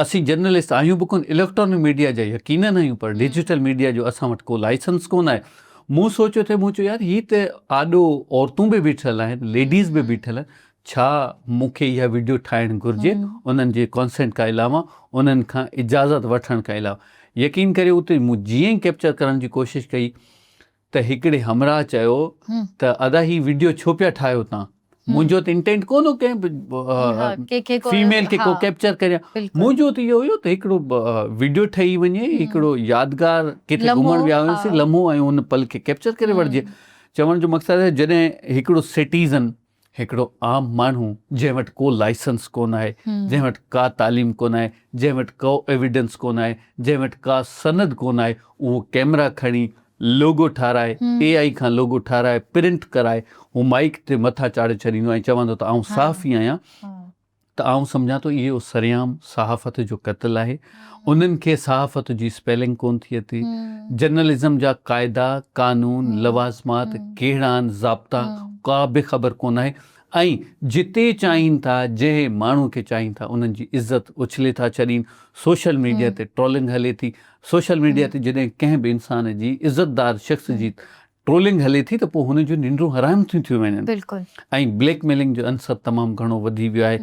اسين جرنلسٽ آهيون به ڪونه، اليڪٽرانڪ ميڊيا جا يقينن آهيون پر ڊجيٽل ميڊيا جو اسان وٽ ڪو لائسنس ڪونه آهي. مون سوچيو ٿي مون چيو يار هي ته آڏو عورتون به بيٺل آهن، ليڊيز به بيٺل آهن، ڇا مون کي اها وڊيو ٺاهڻ گهرجي انهن جي ڪانسينٽ کان علاوه انهن کان اجازت وٺڻ کان علاوه. يقين ڪريو اتي مون جيئن ئي ڪيپچر ڪرڻ جي ڪوشش ڪئي ته هڪڙي همراهه چيو ته ادا هي وڊيو ڇو پيا ٺاهيو تان منهنجو ته انٽينٽ ڪونه هو ڪنهن به فيميل کي ڪو ڪيپچر ڪريان منهنجو ته اهو هيو ته هڪڙو وڊيو ٺهي وڃي هڪڙو يادگار ڪٿي گهمڻ ويا هياسين لمحو ۽ ان پل کي ڪيپچر ڪري وٺجي چوڻ جو مقصد آهي جڏهن هڪڙو سٽيزن هڪڙو عام ماڻهو جنهن وٽ ڪو لائسنس ڪونه آهي، جنهن وٽ ڪا تعليم ڪونه آهي، جنهن وٽ ڪو ايويڊنس ڪونه آهي، جنهن وٽ ڪا سند ڪونه آهي، اهو ڪئميرا کڻي لوگو ٺاهرائي، اي آئي کان لوگو ٺاهرائي، پرنٽ ڪرائي، هو مائيڪ تي مٿان چاڙهي ڇڏيندو ۽ چوندو ته آئون صحافي آهيان. ته آئون سمجهان ٿو اهو سرعام صحافت جو قتل آهي. انهن کي صحافت جي اسپيلنگ ڪونه ٿي اچي. جرنلزم جا قاعدا، قانون، لوازمات ڪهڙا آهن، ضابطا ڪا به خبر ڪونه آهي ۽ جتي چاهين ٿا جنهن ماڻهو کي چاهين ٿا انهن جي عزت اڇلي ٿا ڇڏين. سوشل ميڊيا تي ٽرولنگ هلي ٿي. سوشل ميڊيا تي جڏهن ڪنهن به انسان جي عزتدار شخص جي ٽرولنگ هلي ٿي ته پوء هن جون ننڊون حرام ٿيون ٿيون وڃن ۽ بليڪ ميلنگ جو عنصر تمام گهڻو وڌي ويو آهي.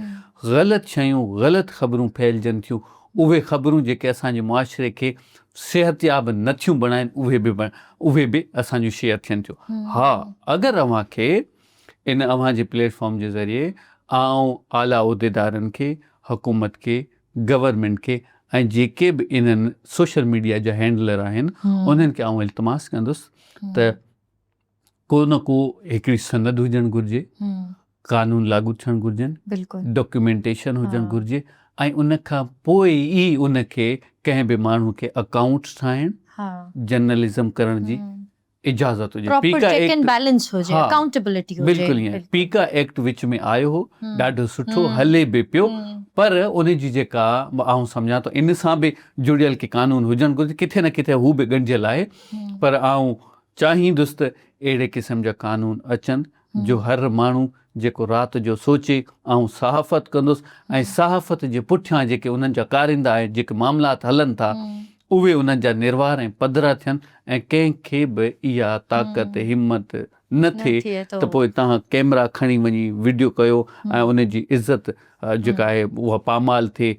غلط شيون غلط خبرون ڦهلجن ٿيون. اهي خبرون جيڪي اسان جي معاشري کي صحتياب نه ٿيون بڻائن اهي به اهي به اسان جون شيئر ٿين ٿيون. ها اگر اوهان کي ان اوهان جي پليٽ فارم جي ذريعي آئون اعليٰ عهديدارن کي حڪومت کي گورنمينٽ کي ۽ جيڪي به انهن سوشل ميڊيا جا هينڊلر آهن انهن کي آئون التماس ڪندس ته ڪو نه ڪو هڪڙي سند هجڻ گهرجي، قانون لاڳو ٿيڻ گهرجن، ڊاڪيومينٽيشن هجڻ گهرجي ۽ ان کان پوء ئي ان کي ڪنهن به ماڻهو کي اڪائونٽ ٺاهڻ جرنلزم ڪرڻ جي اجازت هجي پراپر چيڪ اينڊ بيلنس هجي اڪائونٽيبلٽي هجي بلڪل ائين پيڪا ايڪٽ وچ ۾ آيو هو ڏاڍو سٺو هلي به پيو پر ان جي جيڪا آئون سمجهان ٿو ان سان به جڙيل ڪي قانون هجڻ گهرجي ڪٿي نه ڪٿي هو به ڳنڍيل آهي پر آئون چاهيندس ته اهڙي قسم جا قانون اچن جو هر ماڻهو جيڪو رات جو سوچي آئون صحافت ڪندس ۽ صحافت جي پٺيان جيڪي انهن جا ڪارندا ۽ جيڪي معاملات هلن ٿا اهي انهن جا نروار ۽ پڌرا ٿين ۽ ڪنهن کي به اها طاقت همت نه ٿئي ته پوء توهان ڪئميرا کڻي وڃي وڊيو ڪيو ۽ ان جي عزت جيڪا آهي اها پامال ٿئي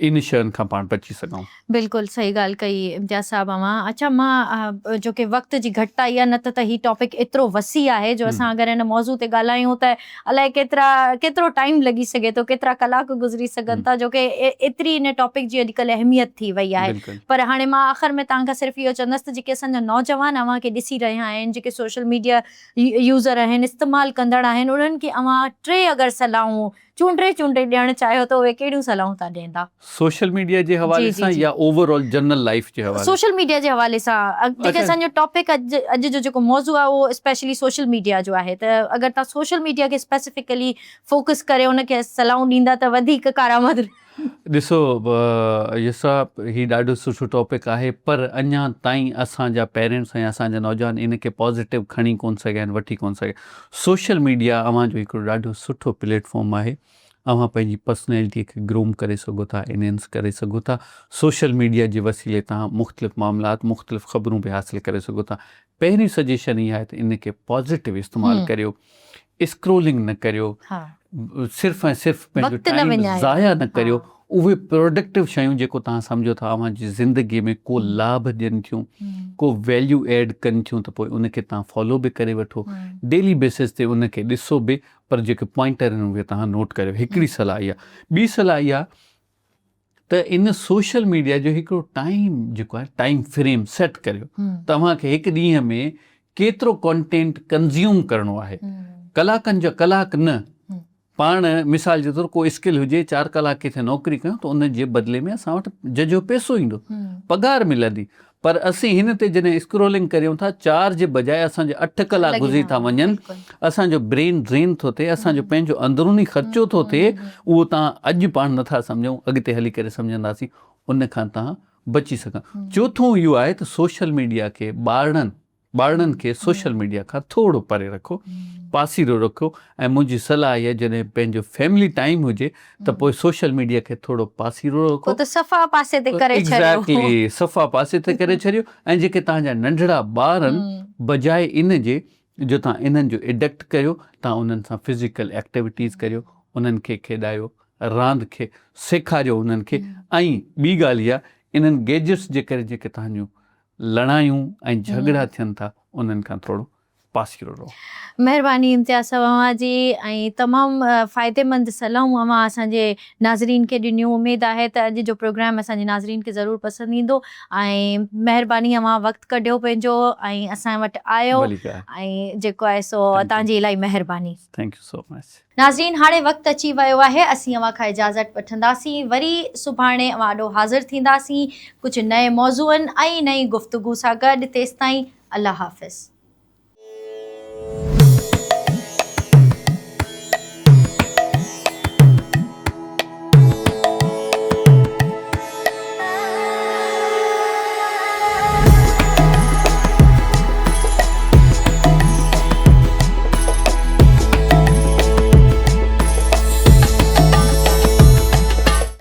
ان شين کان پاڻ بچي سگهون. بلڪل صحيح ڳالهه ڪئي امتياز صاحب اوهان. اڇا مان جو ڪي وقت جي گهٽتائي آهي نه ته ته هي ٽاپڪ ايترو وسيع آهي جو اسان اگر هن موضوع تي ڳالهايون ته الائي ڪيترا ڪيترو ٽائيم لڳي سگهي ٿو ڪيترا ڪلاڪ گذري سگهن ٿا جو ڪي ايتري ان ٽاپڪ جي اڄڪلهه اهميت ٿي وئي آهي پر هاڻي مان آخر ۾ توهان کان صرف اهو چوندس ته جيڪي اسان جا نوجوان اوهان کي ڏسي رهيا آهن جيڪي سوشل ميڊيا يوزر آهن استعمال ڪندڙ آهن انهن کي اوهان ٽي اگر صلاحون چونڊي چونڊي ڏيڻ چاهيو ته اهي ڪهڙيون صلاحون تان ڏيندا؟ سوشل ميڊيا جي حوالي سان يا اوور آل جنرل لائيف جي حوالي سان؟ سوشل ميڊيا جي حوالي سان جيڪي اسان جو ٽاپڪ اڄ اڄ جو جيڪو موضوع آهي اهو اسپيشلي سوشل ميڊيا جو آهي ته اگر تان سوشل ميڊيا کي اسپيسفڪلي فوڪس ڪري ان کي صلاحون ڏيندا ته وڌيڪ ڪارآمد ڏسو يسرا هي ڏاڍو سٺو ٽاپڪ آهي پر اڃا تائين اسان جا پيرنٽس ۽ اسان جا نوجوان ان کي پازيٽو کڻي ڪون سگهيا آهن وٺي ڪون سگهيا سوشل ميڊيا اوهان جو هڪڙو ڏاڍو سٺو پليٽ فارم آهي اوهان پنهنجي پرسنالٽي کي گروم ڪري سگهو ٿا انهينس ڪري سگهو ٿا سوشل ميڊيا جي وسيلي توهان مختلف معاملات مختلف خبرون به حاصل ڪري سگهو ٿا پهرين سجيشن اها آهي ته ان کي پازيٽو استعمال ڪريو اسڪرولنگ نه ڪريو صرف ۽ صرف پنهنجو ٽائيم ضايع نه ڪريو اهي پروڊڪٽو شيون جيڪو توهان سمجهو ٿا اوهان جي زندگي ۾ ڪو لاڀ ڏين ٿيون ڪو ويليو ايڊ ڪن ٿيون ته پوء ان کي توهان فالو به ڪري وٺو ڊيلي بيسس تي ان کي ڏسو به پر جيڪي پوائنٽر آهن اهي توهان نوٽ ڪريو هڪڙي صلاح اها ٻي صلاح اها ته ان سوشل ميڊيا جو هڪڙو ٽائيم جيڪو آهي ٽائيم فريم سيٽ ڪريو توهان کي هڪ ڏينهن ۾ ڪيترو ڪانٽينٽ ڪنزيوم ڪرڻو آهي ڪلاڪن جا ڪلاڪ نه پاڻ مثال جي طور ڪو اسڪل هجي 4 ڪلاڪ ڪٿي نوڪري ڪيون ته ان جي بدلي ۾ اسان وٽ ججهو پيسو ايندو پگهار ملندي پر اسين هن تي جڏهن اسڪرولنگ ڪريون ٿا 4 جي بجاء اسان جا 8 ڪلاڪ گذري ٿا وڃن اسان جو برين ڊرين ٿو ٿئي اسان جو پنهنجو اندروني خرچو ٿو ٿئي اهو تان اڄ پاڻ نٿا سمجهون اڳتي هلي ڪري سمجهنداسين ان کان تان بچي سگهان چوٿون اهو آهي ته سوشل ميڊيا کي ٻارڙن ٻارڙن کي سوشل ميڊيا کان ٿورو پري رکو پاسيرو رکو ۽ منهنجي صلاح اها جڏهن پنهنجو فيملي ٽائيم هجي ته پوء سوشل ميڊيا کي ٿورو پاسيرو رکو پوء ته صفا پاسي تي ڪري ڇڏيو ايگزيڪٽلي صفا پاسي تي ڪري ڇڏيو ۽ جيڪي توهان جا ننڍڙا ٻار آهن بجاء ان جي جو توهان انهن جو ايڊڪٽ ڪريو توهان انهن سان فزيڪل ايڪٽيوٽيز ڪريو انهن کي کيڏايو راند کي سيکاريو انهن کي ۽ ٻي ڳالهه اها انهن گيجٽس جي ڪري جيڪي توهان جون لڙايون ۽ جهڳڙا ٿين ٿا انهن کان ٿورو پاسيرو رهو. مهرباني امتياز صاحب اوهان جي ۽ تمام فائديمند صلاحون اوهان اسان جي ناظرين کي ڏنيون اميد آهي ته اڄ جو پروگرام اسان جي ناظرين کي ضرور پسند ايندو ۽ مهرباني اوهان وقت ڪڍيو پنهنجو ۽ اسان وٽ آيو ۽ جيڪو آهي سو توهان جي الاهي مهرباني. Thank you so much. ناظرين هاڻي وقت اچي ويو آهي اسين اوهان کان اجازت وٺنداسين وري سڀاڻي اوهان آڏو حاضر ٿينداسين ڪجهه نئين موضوعن ۽ نئين گفتگو سان گڏ تيستائين الله حافظ.